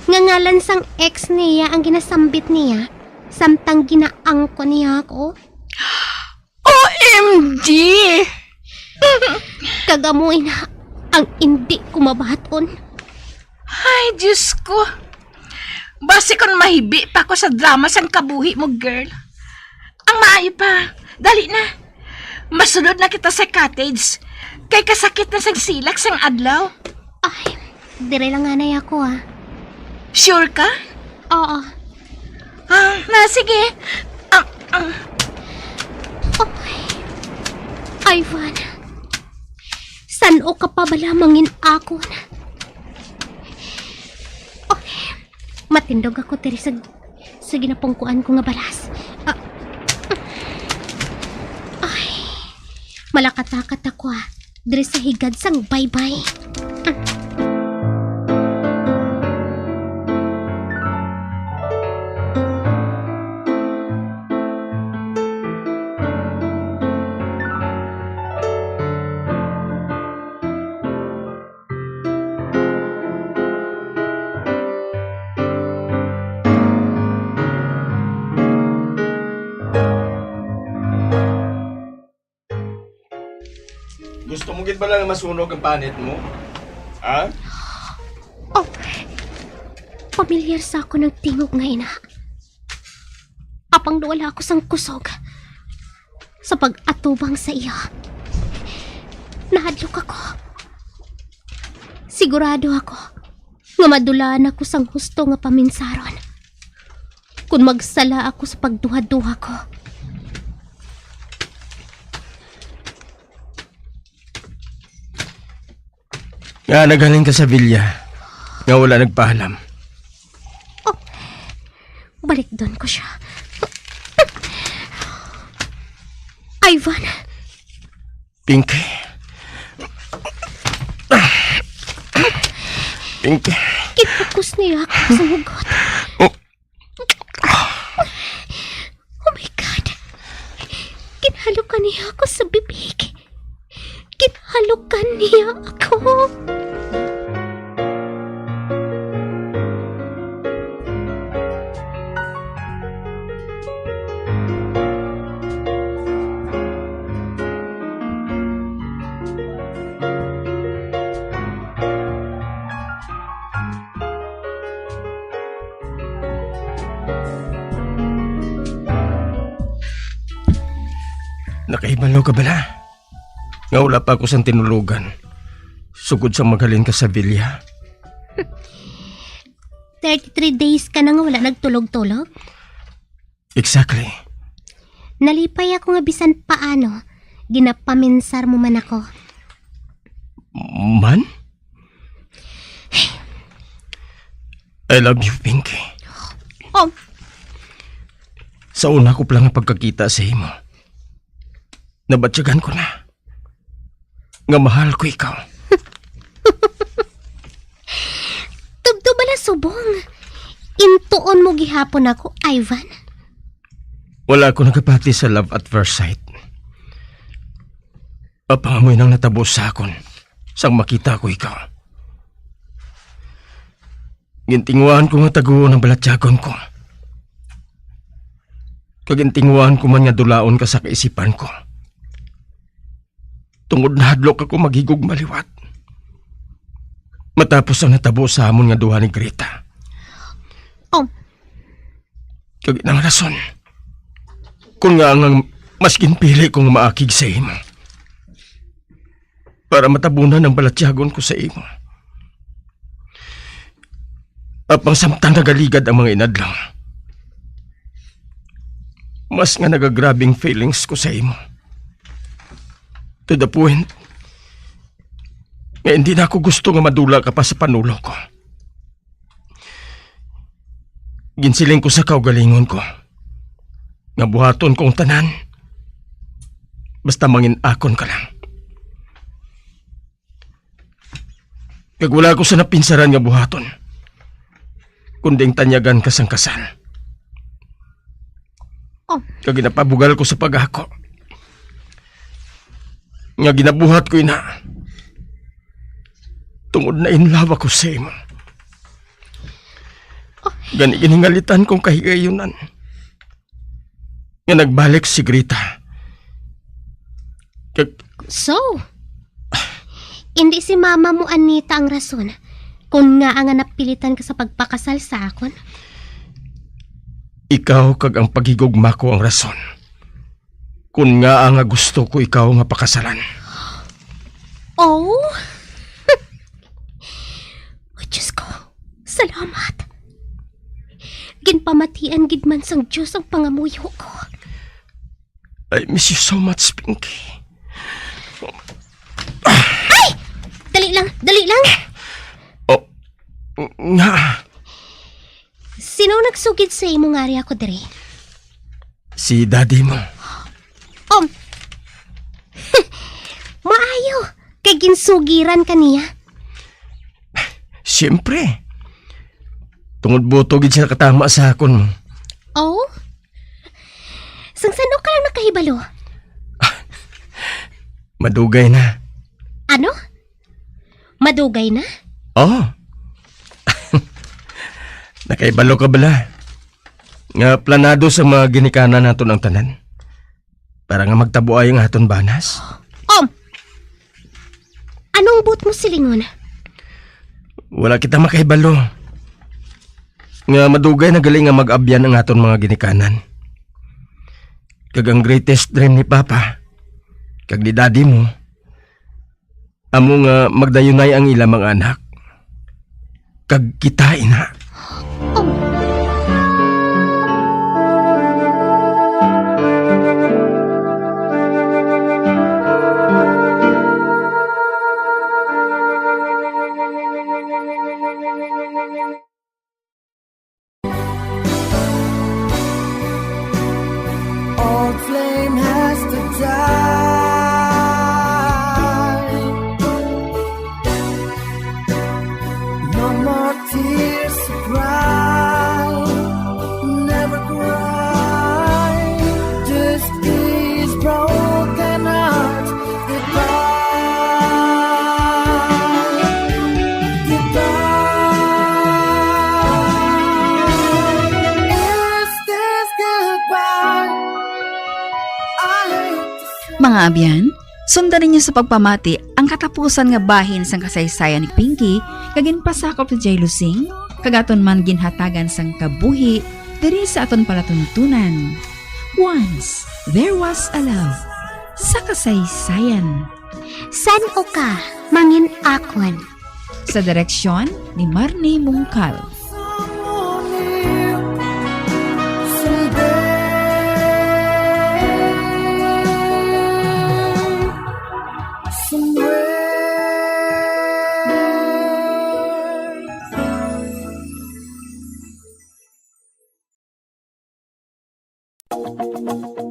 Nga ngalan sang ex niya ang ginasambit niya, samtang ginaangkon niya ako. O M G! Kag amo ina ang indi ko mabaton. Ay, Diyos ko. Basi kon mahibi pa ko sa drama sang kabuhi mo, girl. Ang maayo pa, dali na. Masulod na kita sa cottage. Kay kasakit na sang silak sang adlaw. Ay, dire lang anay ako, ah. Sure ka? Oo. Ah, na, sige. Ah, ah. Oh, Ivan, san-o ka pa bala mangin-akon? Oh, matindog ako diri sa, sa ginapungkuan ko nga balas. Ah. Ay, malakatakat ako, ah. Diri sa higad sang baybay. Gusto mo gid bala nga masunog ang panit mo? Ha? Oh, pamilyar sa ako ng tingog nga ina. Apang wala ako sang kusog sa pag-atubang sa iya. Nahadlok ako. Sigurado ako nga madulaan ako sang husto nga paminsaron kon magsala ako sa pagduhaduha ko. Nga naghalin ka sa Villa nga wala nagpaalam? Oh, balikdon ko siya. Ivan, Pinky. Pinky. Ginbug-os niya ako sa hugot. Oh. Oh my God. Ginhalokan niya ako sa bibig. Ginhalokan niya ako. Nakahibalo ka bala nga wala pa ako sang tinulogan sugod sa maghalin ka sa Villa? Thirty-three days ka na nga wala nagtulog-tulog? Exactly. Nalipay ako nga bisan paano, ginapaminsar mo man ako. Man? I love you, Pinky. Oh. Sa una ko pa lang nga pagkakita sa imo, nabatyagan ko na nga mahal ko ikaw. Tubtob bala subong. Intuon mo gihapon ako, Ivan. Wala ako nagapati sa love at first sight. Apang amo inang natabo sa akon sang makita ko ikaw. Gintinguhaan ko nga taguon ang balatyagon ko. Kag gintinguhaan ko man nga dulaon ka sa kaisipan ko. Tungod nahadlok ako maghigugma liwat matapos ang natabo sa amon nga duha ni Greta. Oh. Kag ina nga rason, kun ngaa nga mas ginpili ko nga maakig sa imo para matabunan ang balatyagon ko sa imo. Apang samtang nagaligad ang mga inadlaw, mas nga nagagrabing feelings ko sa imo. To the point nga hindi na ako gusto nga madula ka pa sa panulok ko. Ginsiling ko sa kaugalingon ko nga buhaton ko ang tanan basta mangin-akon ka lang. Kag wala ko sa napinsaran nga buhaton, kundi ang tanyagan ka sang kasal. Oh. Kag ginapabugal ko sa pag-ako nga ginabuhat ko ina tungod na in love ako sa imo. Oh. Gani ginhingalitan kong kahigayunan nga nagbalik si Greta. Kag So, hindi si mama mo, Anita, ang rason kung ngaa nga napilitan ka sa pagpakasal sa akon? Ikaw kag ang paghigugma ko ang rason kung ngaa nga gusto ko ikaw nga pakasalan. Oh? Oh, Diyos ko, salamat. Ginpamatian gid man sang Diyos ang pangamuyo ko. I miss you so much, Pinky. Ay! Dali lang, dali lang. Oh, nga, Sino nagsugid sa imo nga ari ako diri? Si daddy mo. Um. Maayo, kay ginsugiran ka niya. Siyempre. Tungod buto gid siya katama sa akon. Oh? Sang sano ka lang nakahibalo? Madugay na. Ano? Madugay na? Oh. Nakaibalo ka bala nga planado sa mga ginikanan naton ang tanan para nga magtabuay ang aton banas? Um, anong buot mo silingon? Wala kita makahibalo nga madugay na gali nga mag-abyan ang aton mga ginikanan. Kag ang greatest dream ni Papa kag ni Daddy mo, amo nga magdayunay ang ila mga anak. Kag kita ina. Old flame has to die. No more tears to cry. Never cry. Just these broken hearts. Goodbye. Goodbye. Is this goodbye? I hate to say. Mga abyan, sundan ninyo sa pagpamati ang katapusan nga bahin sang kasaysayan ni Pinky nga ginpasakop ni Jay Lusing kag aton man ginhatagan sang kabuhi diri sa aton palatuntunan. Once There Was a Love sa kasaysayan. San-o ka mangin-akon? Sa direksyon ni Marnie Mungkal.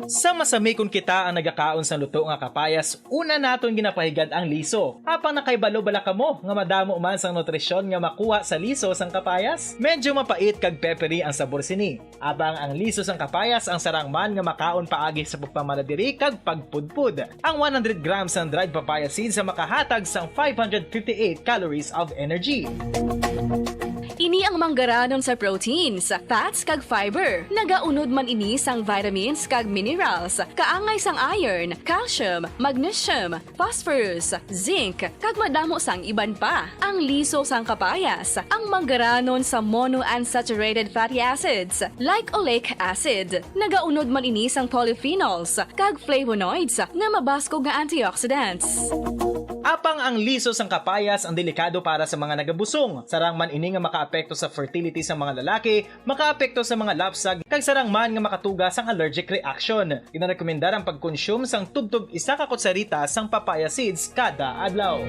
Sa masami kon kita ang nagakaon sang luto nga kapayas, una naton ginapahigad ang liso. Apang nakahibalo bala kamo nga madamo man sang nutrisyon nga makuha sa liso sang kapayas? Medyo mapait kag peppery ang sabor sini. Apang ang liso sang kapayas ang sarang man nga makaon paagi sa pagpamala diri kag pagpudpod. Ang one hundred grams sang dried papaya seeds ang makahatag sang five hundred fifty-eight calories of energy. Ini ang manggaranon sa proteins, fats, kag fiber. Nagaunod man ini sang vitamins kag minerals, kaangay sang iron, calcium, magnesium, phosphorus, zinc, kag madamo sang iban pa. Ang liso sang kapayas, ang manggaranon sa monounsaturated fatty acids, like oleic acid. Nagaunod man ini sang polyphenols kag flavonoids nga mabaskog nga antioxidants. Apang ang liso sang kapayas ang delikado para sa mga nagabusong. Sarang man ini nga makaapekto sa fertility sang mga lalaki, makaapekto sa mga lapsag, kag sarang man nga makatuga sang allergic reaction. Ginarekomendar ang pagkonsume sang tubtob isa ka kutsarita sang papaya seeds kada adlaw.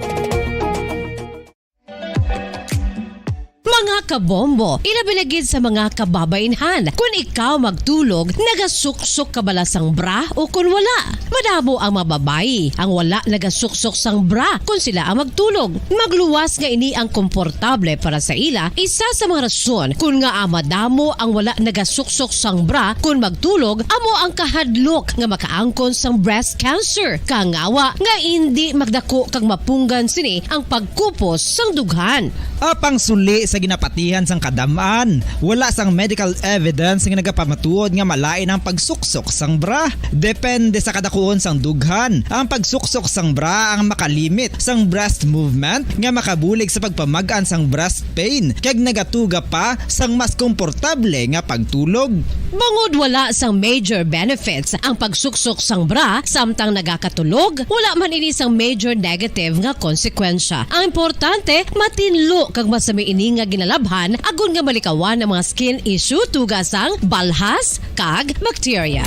Mga kabombo, ilabi na gid sa mga kababainhan. Kun ikaw magtulog, nagasuksok ka bala sang bra o kun wala? Madamo ang mga babayi ang wala nagasuksok sang bra kun sila ang magtulog. Magluwas nga ini ang komportable para sa ila, isa sa mga rason kun ngaa madamo ang wala nagasuksok sang bra kun magtulog amo ang kahadlok nga makaangkon sang breast cancer, kangawa nga indi magdako kag mapunggan sini ang pagkupos sang dughan. Apang suli sa Napatihan sang kadam-an, wala sang medical evidence nga nagapamatuod nga malain ang pagsuksok sang bra. Depende sa kadakuon sang dughan, ang pagsuksok sang bra ang makalimit sang breast movement nga makabulig sa pagpamag-an sang breast pain kag nagatuga pa sang mas komportable nga pagtulog. Bangod wala sang major benefits ang pagsuksok sang bra samtang nagakatulog, wala man ini sang major negative nga konsekwensya. Ang importante, matinlo kag masami ini nga ginalabhan agod nga malikawan ang mga skin issue, tuga sang balhas kag bakterya.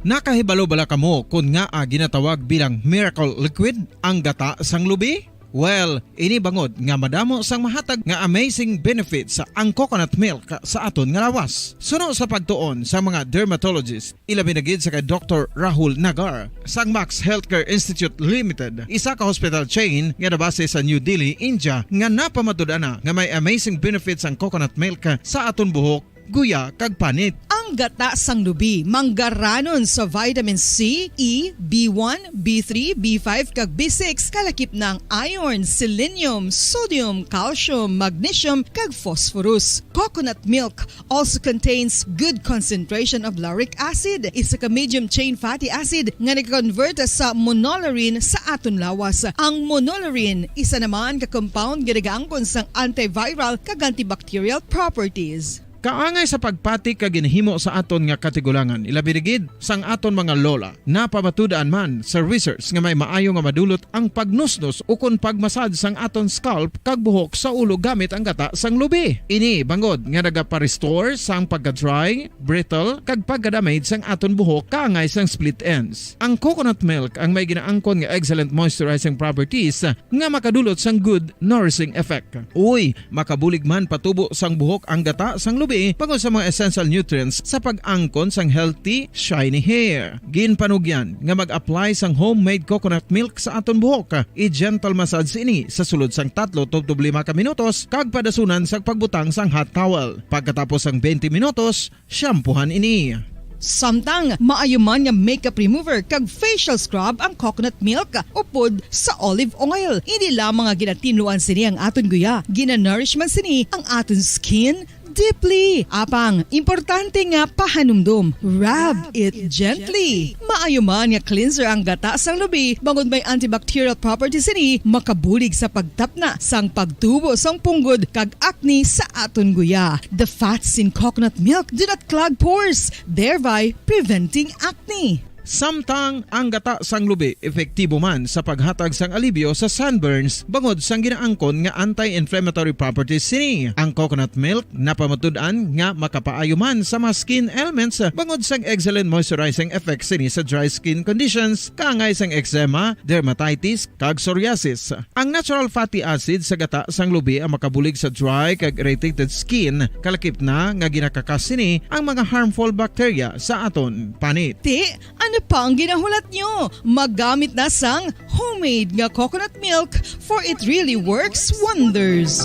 Nakahibalo bala kamo kon ngaa ginatawag bilang miracle liquid ang gata sang lubi? Well, ini bangod nga madamo sang mahatag nga amazing benefits ang coconut milk sa aton nga lawas. Suno sa pagtuon sa mga dermatologist, ilabi na gid sa kay Doktor Rahul Nagar sang Max Healthcare Institute Limited, isa ka hospital chain nga nabase sa New Delhi, India, nga napamatud-an na nga may amazing benefits ang coconut milk sa aton buhok, guya, kag panit. Ang gata sang lubi manggaranon sa vitamin C, E, B one, B three, B five, kag B six, kalakip na ang iron, selenium, sodium, calcium, magnesium, kag phosphorus. Coconut milk also contains good concentration of lauric acid, isa ka medium chain fatty acid nga nag-convert sa monolaurin sa aton lawas. Ang monolaurin, isa naman ka compound nga nagaangkon sang antiviral kag antibacterial properties. Kaangay sa pagpati kag ginhimo sa aton nga katigulangan, ilabi na gid sang aton mga lola. Napamatud-an man sa research nga may maayo nga madulot ang pagnusnos ukon pagmasad sang aton scalp kag buhok sa ulo gamit ang gata sang lubi. Ini bangod nga nagapa-restore sang pagka-dry, brittle, kag pagka-damage sang aton buhok kaangay sang split ends. Ang coconut milk ang may ginaangkon nga excellent moisturizing properties nga makadulot sang good nourishing effect. Uy, makabulig man patubo sang buhok ang gata sang lubi bangod sa mga essential nutrients sa pag-angkon sang healthy, shiny hair. Ginpanugyan nga mag-apply sang homemade coconut milk sa aton buhok. I-gentle massage ini sa sulod sang tatlo tubtob lima ka minutos kag padasunan sang pagbutang sang hot towel. Pagkatapos sang twenty minutos, shampoohan ini. Samtang maayo man nga makeup remover kag facial scrub ang coconut milk upod sa olive oil. Hindi lamang nga ginatinluan sini ang aton guya, ginanourish man sini ang aton skin deeply. Apang, importante nga pahanumdom, rub it gently. Maayo man nga cleanser ang gata sang lubi, bangod may antibacterial properties sini, makabulig sa pagtapna sang pagtubo sang punggod kag acne sa aton guya. The fats in coconut milk do not clog pores, thereby preventing acne. Samtang ang gata sang lubi epektibo man sa paghatag sang alibyo sa sunburns bangod sang ginaangkon nga anti-inflammatory properties sini. Ang coconut milk napamatud-an nga makapaayo man sa mga skin ailments bangod sang excellent moisturizing effects sini sa dry skin conditions, kaangay sang eczema, dermatitis, kag psoriasis. Ang natural fatty acid sa gata sang lubi ang makabulig sa dry kag irritated skin, kalakip na nga ginakakas sini ang mga harmful bacteria sa aton panit. Ti, ano pa ang ginahulat nyo? Magamit na sang homemade nga coconut milk, for it really works wonders.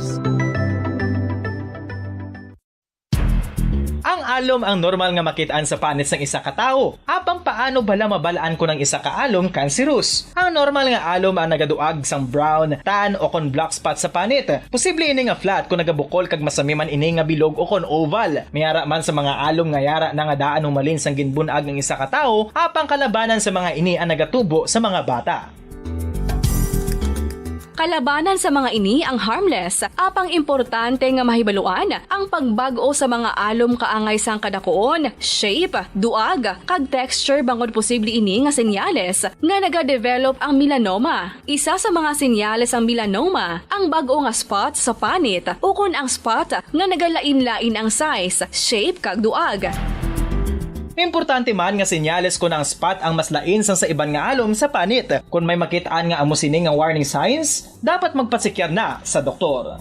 Ang alom ang normal nga makit-an sa panit sang isa ka tawo. Apang paano bala mabal-an kon ang isa ka alom cancerous? Ang normal nga alom ang nagaduag sang brown, tan, o kon black spot sa panit. Posible ini nga flat kon nagabukol kag masami man ini nga bilog o kon oval. May ara man sa mga alom nga yara na nga daan humalin sang ginbun-ag ang isa ka tawo, apang kalabanan sa mga ini ang nagatubo sa mga bata. Kalabanan sa mga ini ang harmless, apang importante nga mahibaluan ang pagbag-o sa mga alom kaangay sang kadakuon, shape, duag, kag texture, bangod posible ini nga senyales nga nagadevelop ang melanoma. Isa sa mga senyales sang melanoma ang bag-o nga spot sa panit ukon ang spot nga nagalain-lain ang size, shape, kag duag. Importante man nga senyales kon ang spot ang mas lain sang sa iban nga alom sa panit. Kon may makit-an nga amo sini nga warning signs, dapat magpasikyar na sa doktor.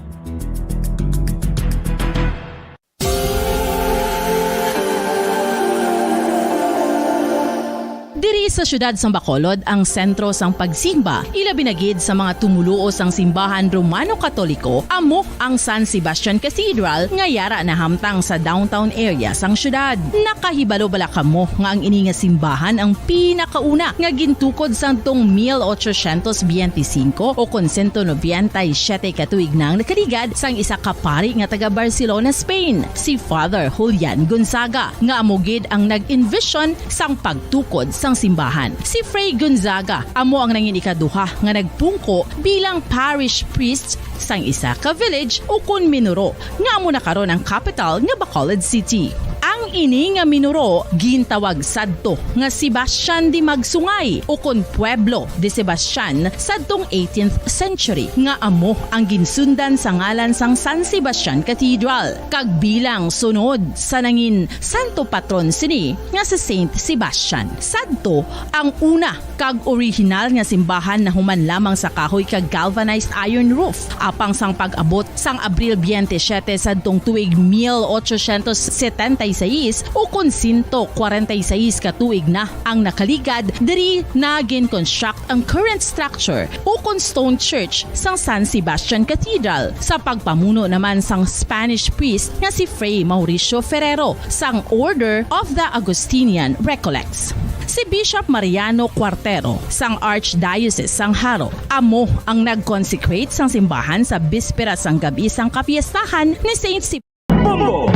Diri Sa siyudad sang Bacolod, ang sentro sang pagsimba, ilabi na gid sa mga tumoluo sang simbahan Romano-Katoliko, amo ang San Sebastian Cathedral nga yara nahamtang sa downtown area sang siyudad. Nakahibalo bala kamo nga ang ini nga simbahan ang pinakauna nga gintukod sadtong mil ochocientos biyente singko o kon sento nobenta y siyete ka tuig na ang nakaligad sang isa ka pari nga taga Barcelona, Spain, si Father Julian Gonzaga, nga amo gid ang nag-envision sang pagtukod sang simbahan. Si Fray Gonzaga amo ang nangin ikaduha nga nagpungko bilang parish priest sang isa ka village ukon minuro nga amo na karon ang kapital nga Bacolod City. Ang ini nga minuro gintawag sadto nga Sebastian de Magsungay ukon Pueblo de Sebastian sadtong eighteenth century, nga amo ang ginsundan sa ngalan sang San Sebastian Cathedral, kag bilang sunod sa nangin santo patron sini nga si Saint Sebastian. Sadto ang una kag orihinal nga simbahan nahuman lamang sa kahoy kag galvanized iron roof, apang sang pag-abot sang Abril biyente siyete sadtong tuig mil ochocientos setenta y seis, ukon sento kwarenta y seis ka tuig na ang nakaligad, diri na gin-construct ang current structure ukon stone church sang San Sebastian Cathedral, sa pagpamuno naman sang Spanish priest nga si Fray Mauricio Ferrero sang Order of the Augustinian Recollects. Si Bishop Mariano Cuartero sang Archdiocese sang Jaro amo ang nag-consecrate sang simbahan sa bispera sang gab-i sang kapiestahan ni Saint Sib- Bongo!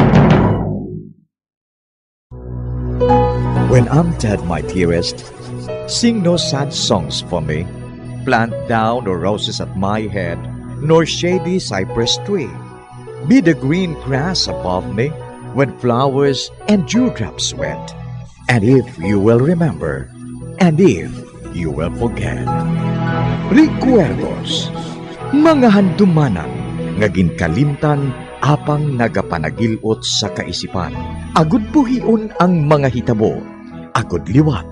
When I'm dead, my dearest, sing no sad songs for me. Plant thou no roses at my head, nor shady cypress tree. Be the green grass above me when flowers and dewdrops wet. And if you will remember, and if you will forget. Recuerdos, mga handumanan nga ginkalimtan apang nagapanagil-ot sa kaisipan. Agud buhion ang mga hitabo, agud liwat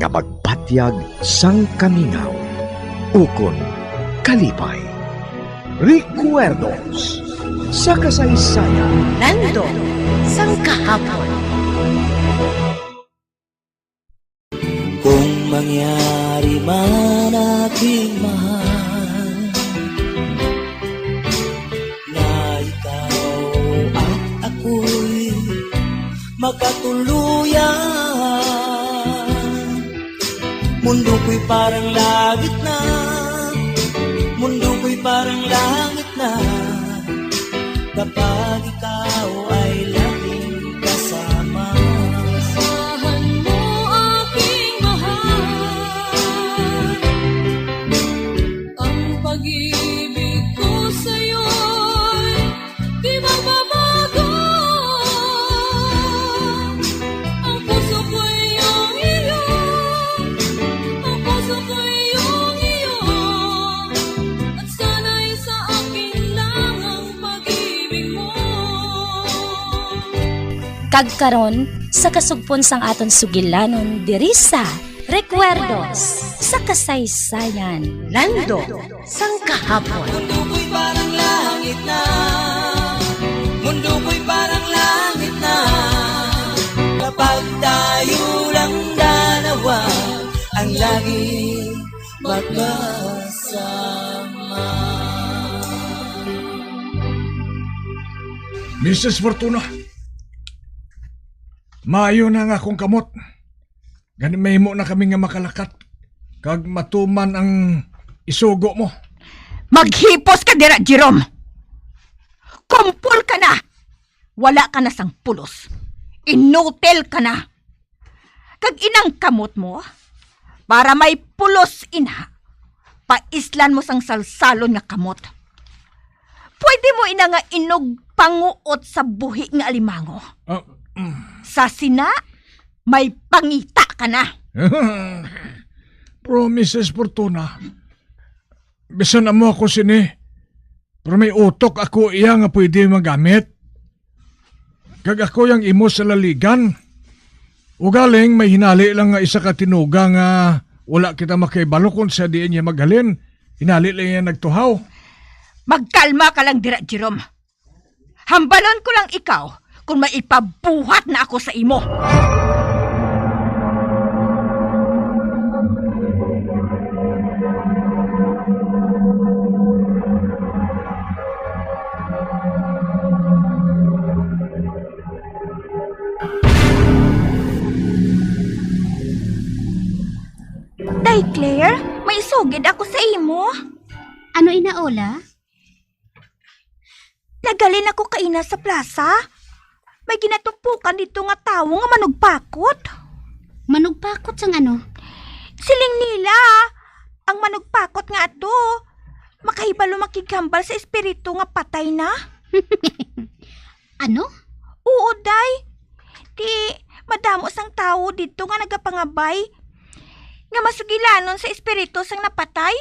nga magpatyag sang kamingaw ukon kalipay. Recuerdos sa kasaysayan. Nando sang kahapon. Kung mangyari man, aking mahal, na ikaw at ako'y magkatuluyan. Mundo ko'y parang langit na, mundo ko'y parang langit na, kapag ikaw ay laging kasama. Asahan mo, aking mahal, ang pag-ibig ko sa'yo'y di magbabago. Ang puso ko'y iyong iyo, ang puso ko'y iyong iyo, at sana'y sa akin lang ang pag-ibig mo. Kag karon, sa kasugpon sang aton sugilanon diri sa Recuerdos sa Kasaysayan. Nando sang kahapon. Mundo ko'y parang langit na. Mundo ko'y parang langit na. Kapag tayo lang dalawa ang laging magkasama. Misis Fortuna, maayo na nga akong kamot. Gani mahimo na kami nga makalakat kag matuman ang isugo mo. Maghipos ka dira, Jerome! Kumpol ka na! Wala ka na sang pulos. Inutil ka na. Kag inang kamot mo, para may pulos ina, paislan mo sang salsalon nga kamot. Pwede mo ina nga inugpanguot sa buhi nga alimango. Ah, mm. Sa sina, may pangita ka na. Pero, Misis Fortuna, bisan amo ako sini, pero may utok ako iya nga pwede magamit. Kag ako yang imo sa laligan. Ugaling may hinali lang nga isa ka tinuga nga wala kita makahibalo kung sa diin niya maghalin. Hinali lang iya nagtuhaw. Magkalma ka lang dira, Jerome. Hambalon ko lang ikaw kung may ipabuhat na ako sa imo. Claire, may isugid ako sa imo. Ano ina, Ola? Naghalin ako kaina sa plaza. May ginatumpukan dito nga tawo nga manugpakot. Manugpakot sang ano? Siling nila, ang manugpakot nga ato, makahibalo makighambal sa espiritu nga patay na. Ano? Oo, day. Ti, madamo sang tawo dito nga nagapangabay nga masugilanon sa espiritu sang napatay.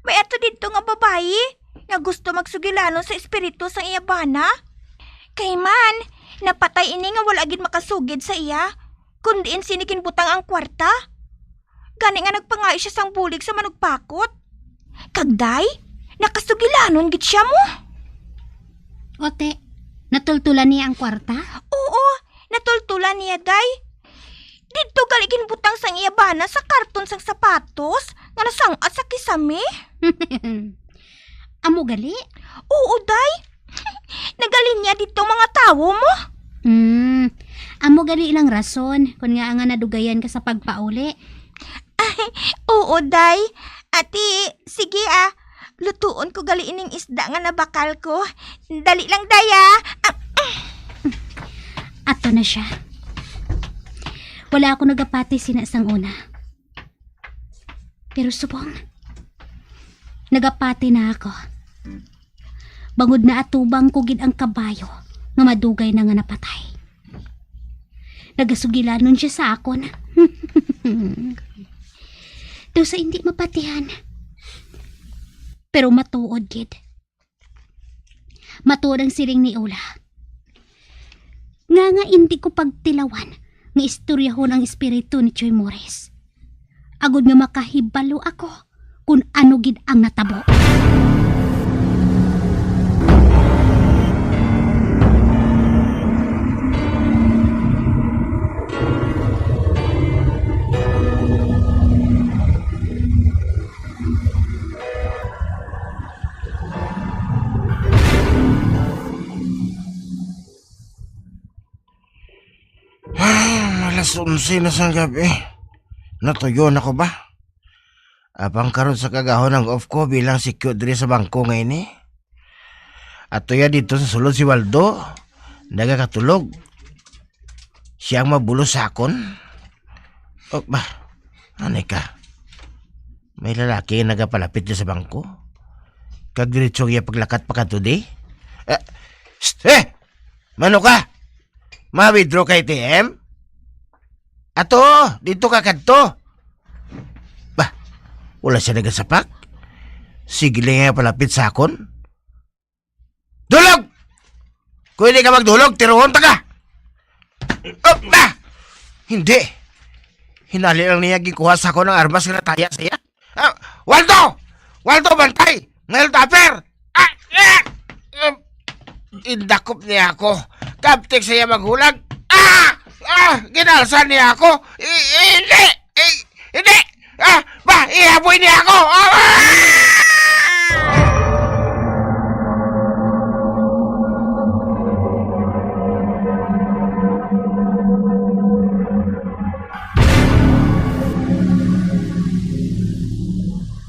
May ato didto nga babayi nga gusto magsugilanon sa espiritu sang iya bana. Kay man, napatay ini nga wala gid makasugid sa iya, kun diin sini ginbutang ang kwarta. Gani nga nagpangayo siya sang bulig sa manugpakot. Kag day, nakasugilanon gid siya mo. Ote, natultulan niya ang kwarta? Oo, natultulan niya, day. Didto gali ginbutang sang iya bana sa karton sang sapatos nga nasang-at sa kisame. Amo gali? Oo, day. Nagalinya didto mga tawo mo. Hmm, amo gali lang rason kon nga nga nadugayan ka sa pagpauli. Oo, day. Ati, sige ah. Lutuon ko gali ining isda nga nabakal ko. Dali lang, day, ah. Ah, ah. Ato na siya. Wala ako nagapati sina sang una. Pero subong, nagapati na ako. Bangod naatubang ko gid ang kabayo nga madugay na nga napatay. Nagasugilanon siya sa akon. Daw sa hindi mapatihan. Pero matuod gid. Matuod ang siling ni Ola. Nga nga hindi ko pagtilawan nga istoryahon ang espiritu ni Choy Morris. Agod nga makahibalo ako kung ano gid ang natabo. Ah, alas onse na sang gabi. Natuyo na ko ba? Apang karon sa kagahon ang off ko bilang security sa bangko nga ini. Ato ya dito sa sulod si Waldo. Nagakatulog. Siya ang mabulos sa akon. Oh, ba? Anay ka. May lalaki nga nagapalapit niya sa bangko. Kag diretso iya paglakat pa kadto di. Eh, shh, eh! Mano ka? Ma-withdraw ka A T M? Ato, dito ka kadto. Bah, wala siya nagasapak. Sige lang nga palapit sa akon. Dulog! Kung hindi ka magdulog, tiruhon ta ka! Oh, bah! Hindi. Hinali lang niya gikuha sa akon ang armas nga nataya sa iya. Ah, Waldo! Waldo, bantay! Ngayon, tupper! Ah! Ah! Ah! Indakop niya ako. Kaptik sa iya maghulag. Ah! Ah! Ginalsa niya ako. I-, hindi! I-, hindi! Ah! Ba! Ihaboy niya ako! Ah!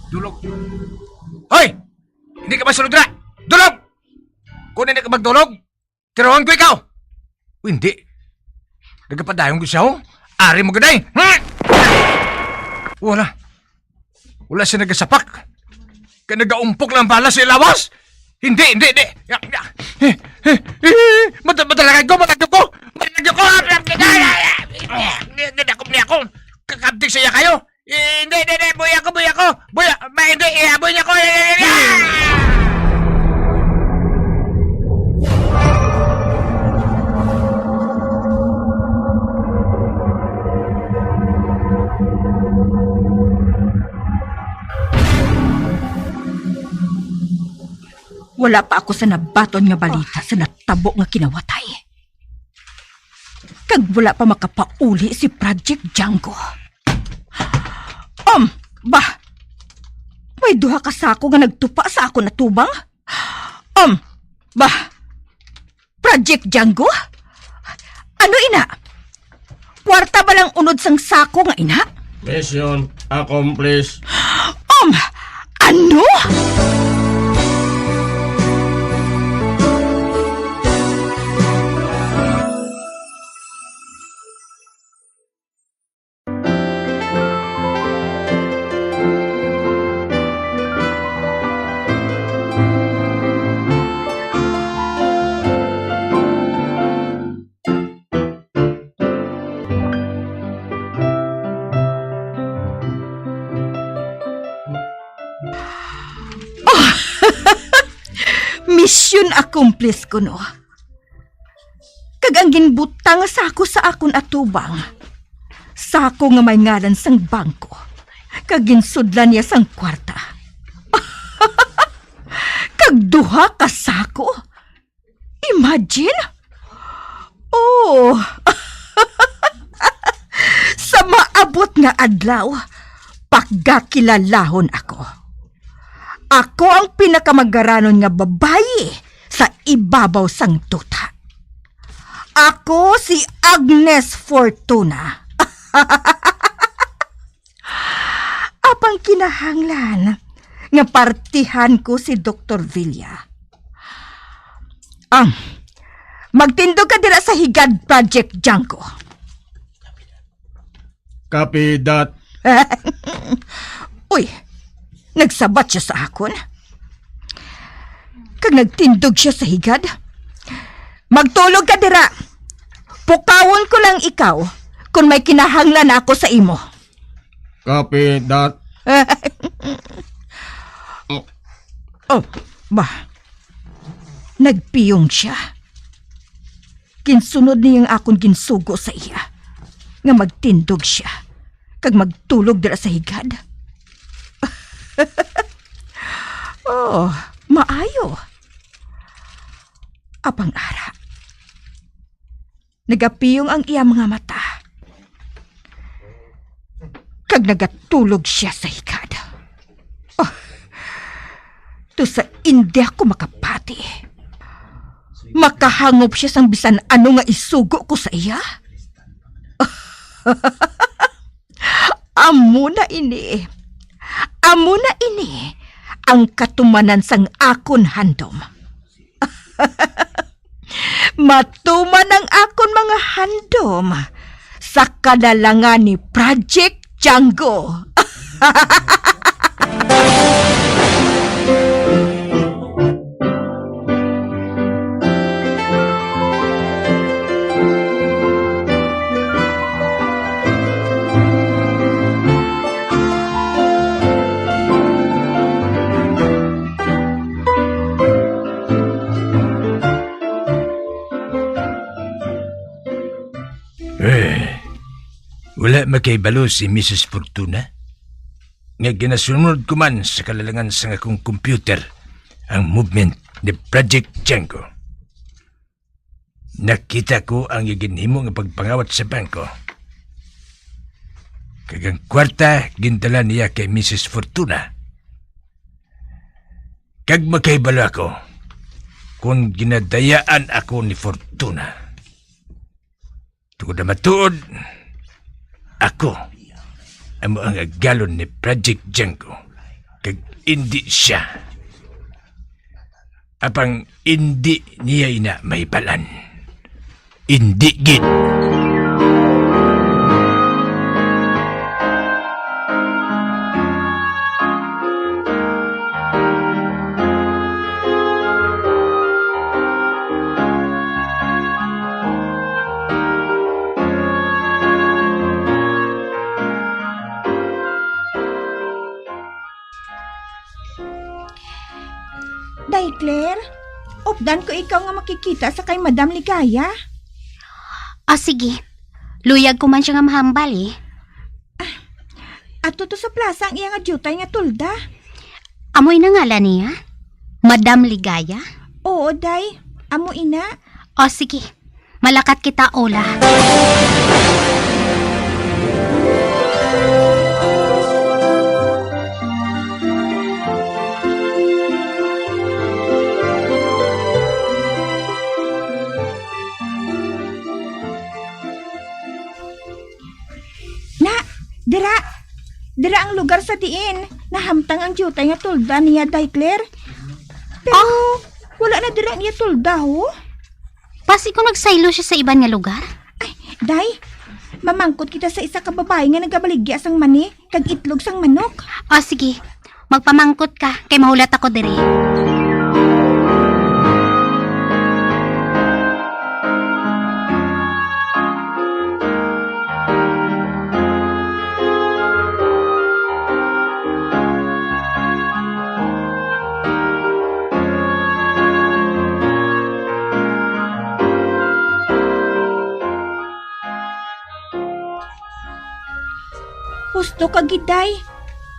Dulog. Hoy! Hindi ka masulod na! Dulog! Kung hindi ka magdulog, tiruhon ko ikaw! Uy, hindi. Nagapadayon ko siya, oh. Ari mo gaday! Hmm! Wala. Wala siya nagasapak. Kaya nagaumpok lang ang bala sa lawas. Hindi, hindi, hindi. Ya, ya. Eh, eh, eh, mad-, madalagan ko, madalagan ko. Madalagan ko. Hindi, hindi, hindi ako, hindi ako. Kakabtig siya kayo. Eh, hindi, hindi, hindi. Buya ko, buya ko. Buya, ba, hindi, ihaboy niya ko. Eh, eh, eh, ah! Wala pa ako sa nabaton nga balita sa natabo nga kinawatay. Kag wala pa makapauli si Project Django. Um, ba? May duha ka sako nga nagtupa sa akon atubang? Um, ba? Project Django? Ano ina? Kwarta ba lang unod sang sako nga ina? Mission Accomplice. Um, ano? Misyon accomplished kuno. Kag ang ginbutang nga sako sa akon atubang, sako nga may ngalan sang bangko, kag ginsudlan niya sang kwarta. Kag duha ka sako? Imagine! Oh! Sa maabot nga adlaw, pagakilalahon ako. Ako ang pinakamagaranon nga babayi sa ibabaw sang duta. Ako si Agnes Fortuna. Apang kinahanglan nga partihan ko si Doktor Villa. Ang, magtindog ka dira sa higad, Project Django. Copy that. Uy, nagsabat siya sa akon. Kag nagtindog siya sa higad. Magtulog ka dira. Pukawon ko lang ikaw kung may kinahanglan ako sa imo. Copy that. Oh, ba? Nagpiyong siya. Ginsunod niya ang akon ginsugo sa iya, nga magtindog siya, kag magtulog dira sa higad. Oh, maayo. Apang ara, nagapiyong ang iya mga mata, kag nagatulog siya sa higad. Ah, to sa indi ako makapati, makahangop siya sang bisan ano nga isugo ko sa iya? Amo na ini. Amo na ini ang katumanan sang akon handom. Matuman ang akon mga handom sa kalalangan ni Project Django. Eh, wala makahibalo si Misis Fortuna nga ginasunod ko man sa kalalangan sang akong computer ang movement ni Project Django. Nakita ko ang iya ginhimo nga pagpangawat sa bangko. Kag ang kwarta gindala niya kay Misis Fortuna. Kag makahibalo ako kon ginadayaan ako ni Fortuna. Tungod na matuod, ako amo ang agalon ni Project Django, kag indi sia. Apang indi niya ina mahibal-an. Indi gid. Day Claire, updan ko ikaw nga makikita sa kay Madam Ligaya. Ah, sige. Luyag ko man siya nga mahambal, eh. Ato to sa plaza ang iya nga diutay nga tolda. Amo ina ngalan niya? Madam Ligaya? Oo, day. Amo ina. O, sige. Malakat kita, Ola. Na, dira. Dira ang lugar sa diin nahamtang ang diutay nga tolda niya, Day Claire. Pero wala na dira niya tolda, ho? Basi ko nagsaylo siya sa iban nga lugar? Ay, Day, mamangkot kita sa isa ka babayi nga nagabaligya sang mani kag itlog sang manok. O, sige. Magpamangkot ka, kay mahulat ako diri. Husto ka gid, Day.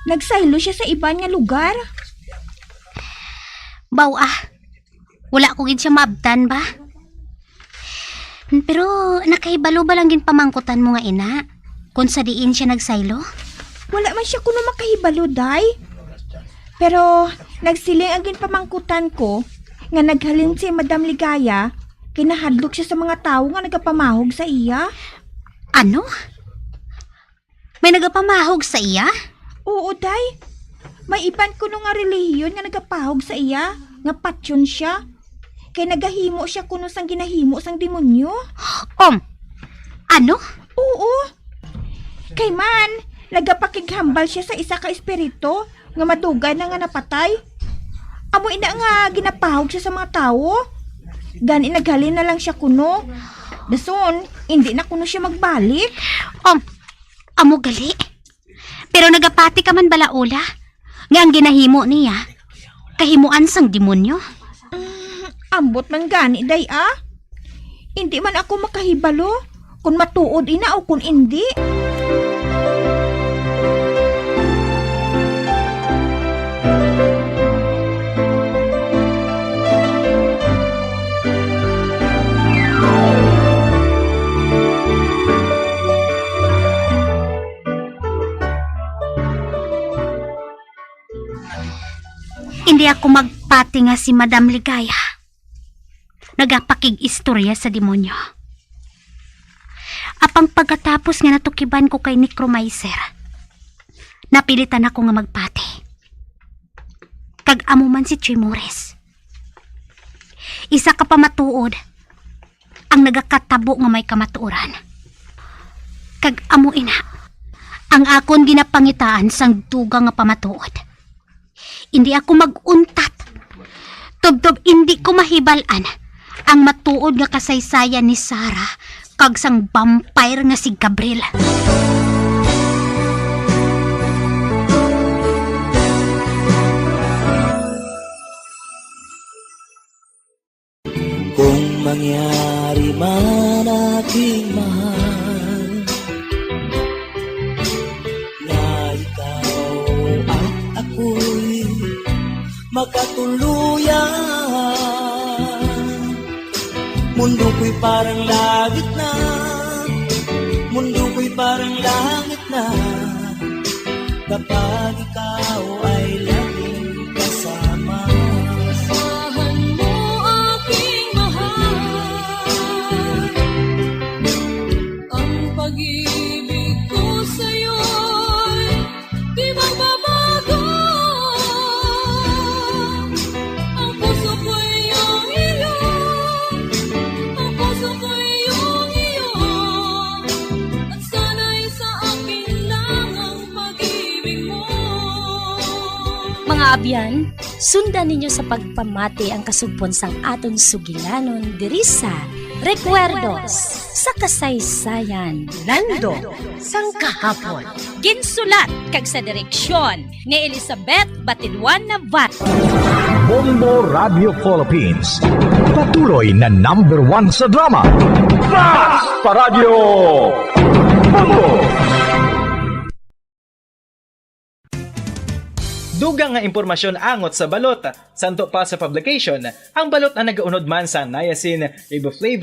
Nagsaylo siya sa iban nga lugar. Baw, ah. Wala ko gid siya maabtan ba? Pero nakahibalo ba lang ginpamangkutan mo nga ina kung sa diin siya nagsaylo? Wala man siya kuno makahibalo, Day. Pero nagsiling ang ginpamangkutan ko nga naghalin si Madam Ligaya kay nahadlok siya sa mga tawo nga nagapamahog sa iya. Ano? May nagapamahog sa iya? Oo, Day. May iban kuno nga relihiyon nga nagapahog sa iya nga patyon siya. Kay nagahimo siya kuno sang ginahimo sang demonyo. Um, ano? Oo. Kay man, nagapakighambal siya sa isa ka espiritu nga madugay na nga napatay. Amo ina nga ginapahog siya sa mga tawo. Gani naghalin na lang siya kuno. Dason, hindi na kuno siya magbalik. Um, amo gali. Pero nagapati ka man bala, Ola, nga ang ginahimo niya kahimuan sang demonyo? Mm, ambot man gani, Day, ah. Indi man ako makahibalo kon matuod ina o kon indi. Hindi ako magpati nga si Madam Ligaya nagapakig-istorya sa demonyo. Apang pagkatapos nga natukiban ko kay Necromizer, napilitan ako nga magpati. Kag amo man si Chuy Morris. Isa ka pamatuod ang nagakatabo nga may kamatuoran. Kag amo ina ang akon ginapangitaan sang dugang nga pamatuod. Indi ako mag-untat, tubtob indi ko mahibal-an ang matuod nga kasaysayan ni Sarah kag sang vampire nga si Gabriel. Kung mangyari man, aking mahal, na ikaw at ako'y magkatuluyan, mundo ko'y parang langit na, mundo ko'y parang langit na. Kapag ikaw ay laging kasama. Asahan mo, aking mahal, ang pag-ibig ko sa'yo'y di magbabago. Ang puso ko'y iyong iyo, ang puso ko'y iyong iyo, at sana'y sa akin lang ang pag-ibig mo. Mga abyan, sundan ninyo sa pagpamati ang kasugpon sang aton sugilanon diri sa Recuerdos sa Kasaysayan. Lando sang Kahapon. Ginsulat kag sa direksyon ni Elizabeth Batiluan Navarro. Bombo Radio Philippines, patuloy na number one sa drama. Basta Radyo Bombo! Dugang nga impormasyon angot sa balot. Santo pa sa publication, ang balot ang nagaunod man sa niacin, riboflavin,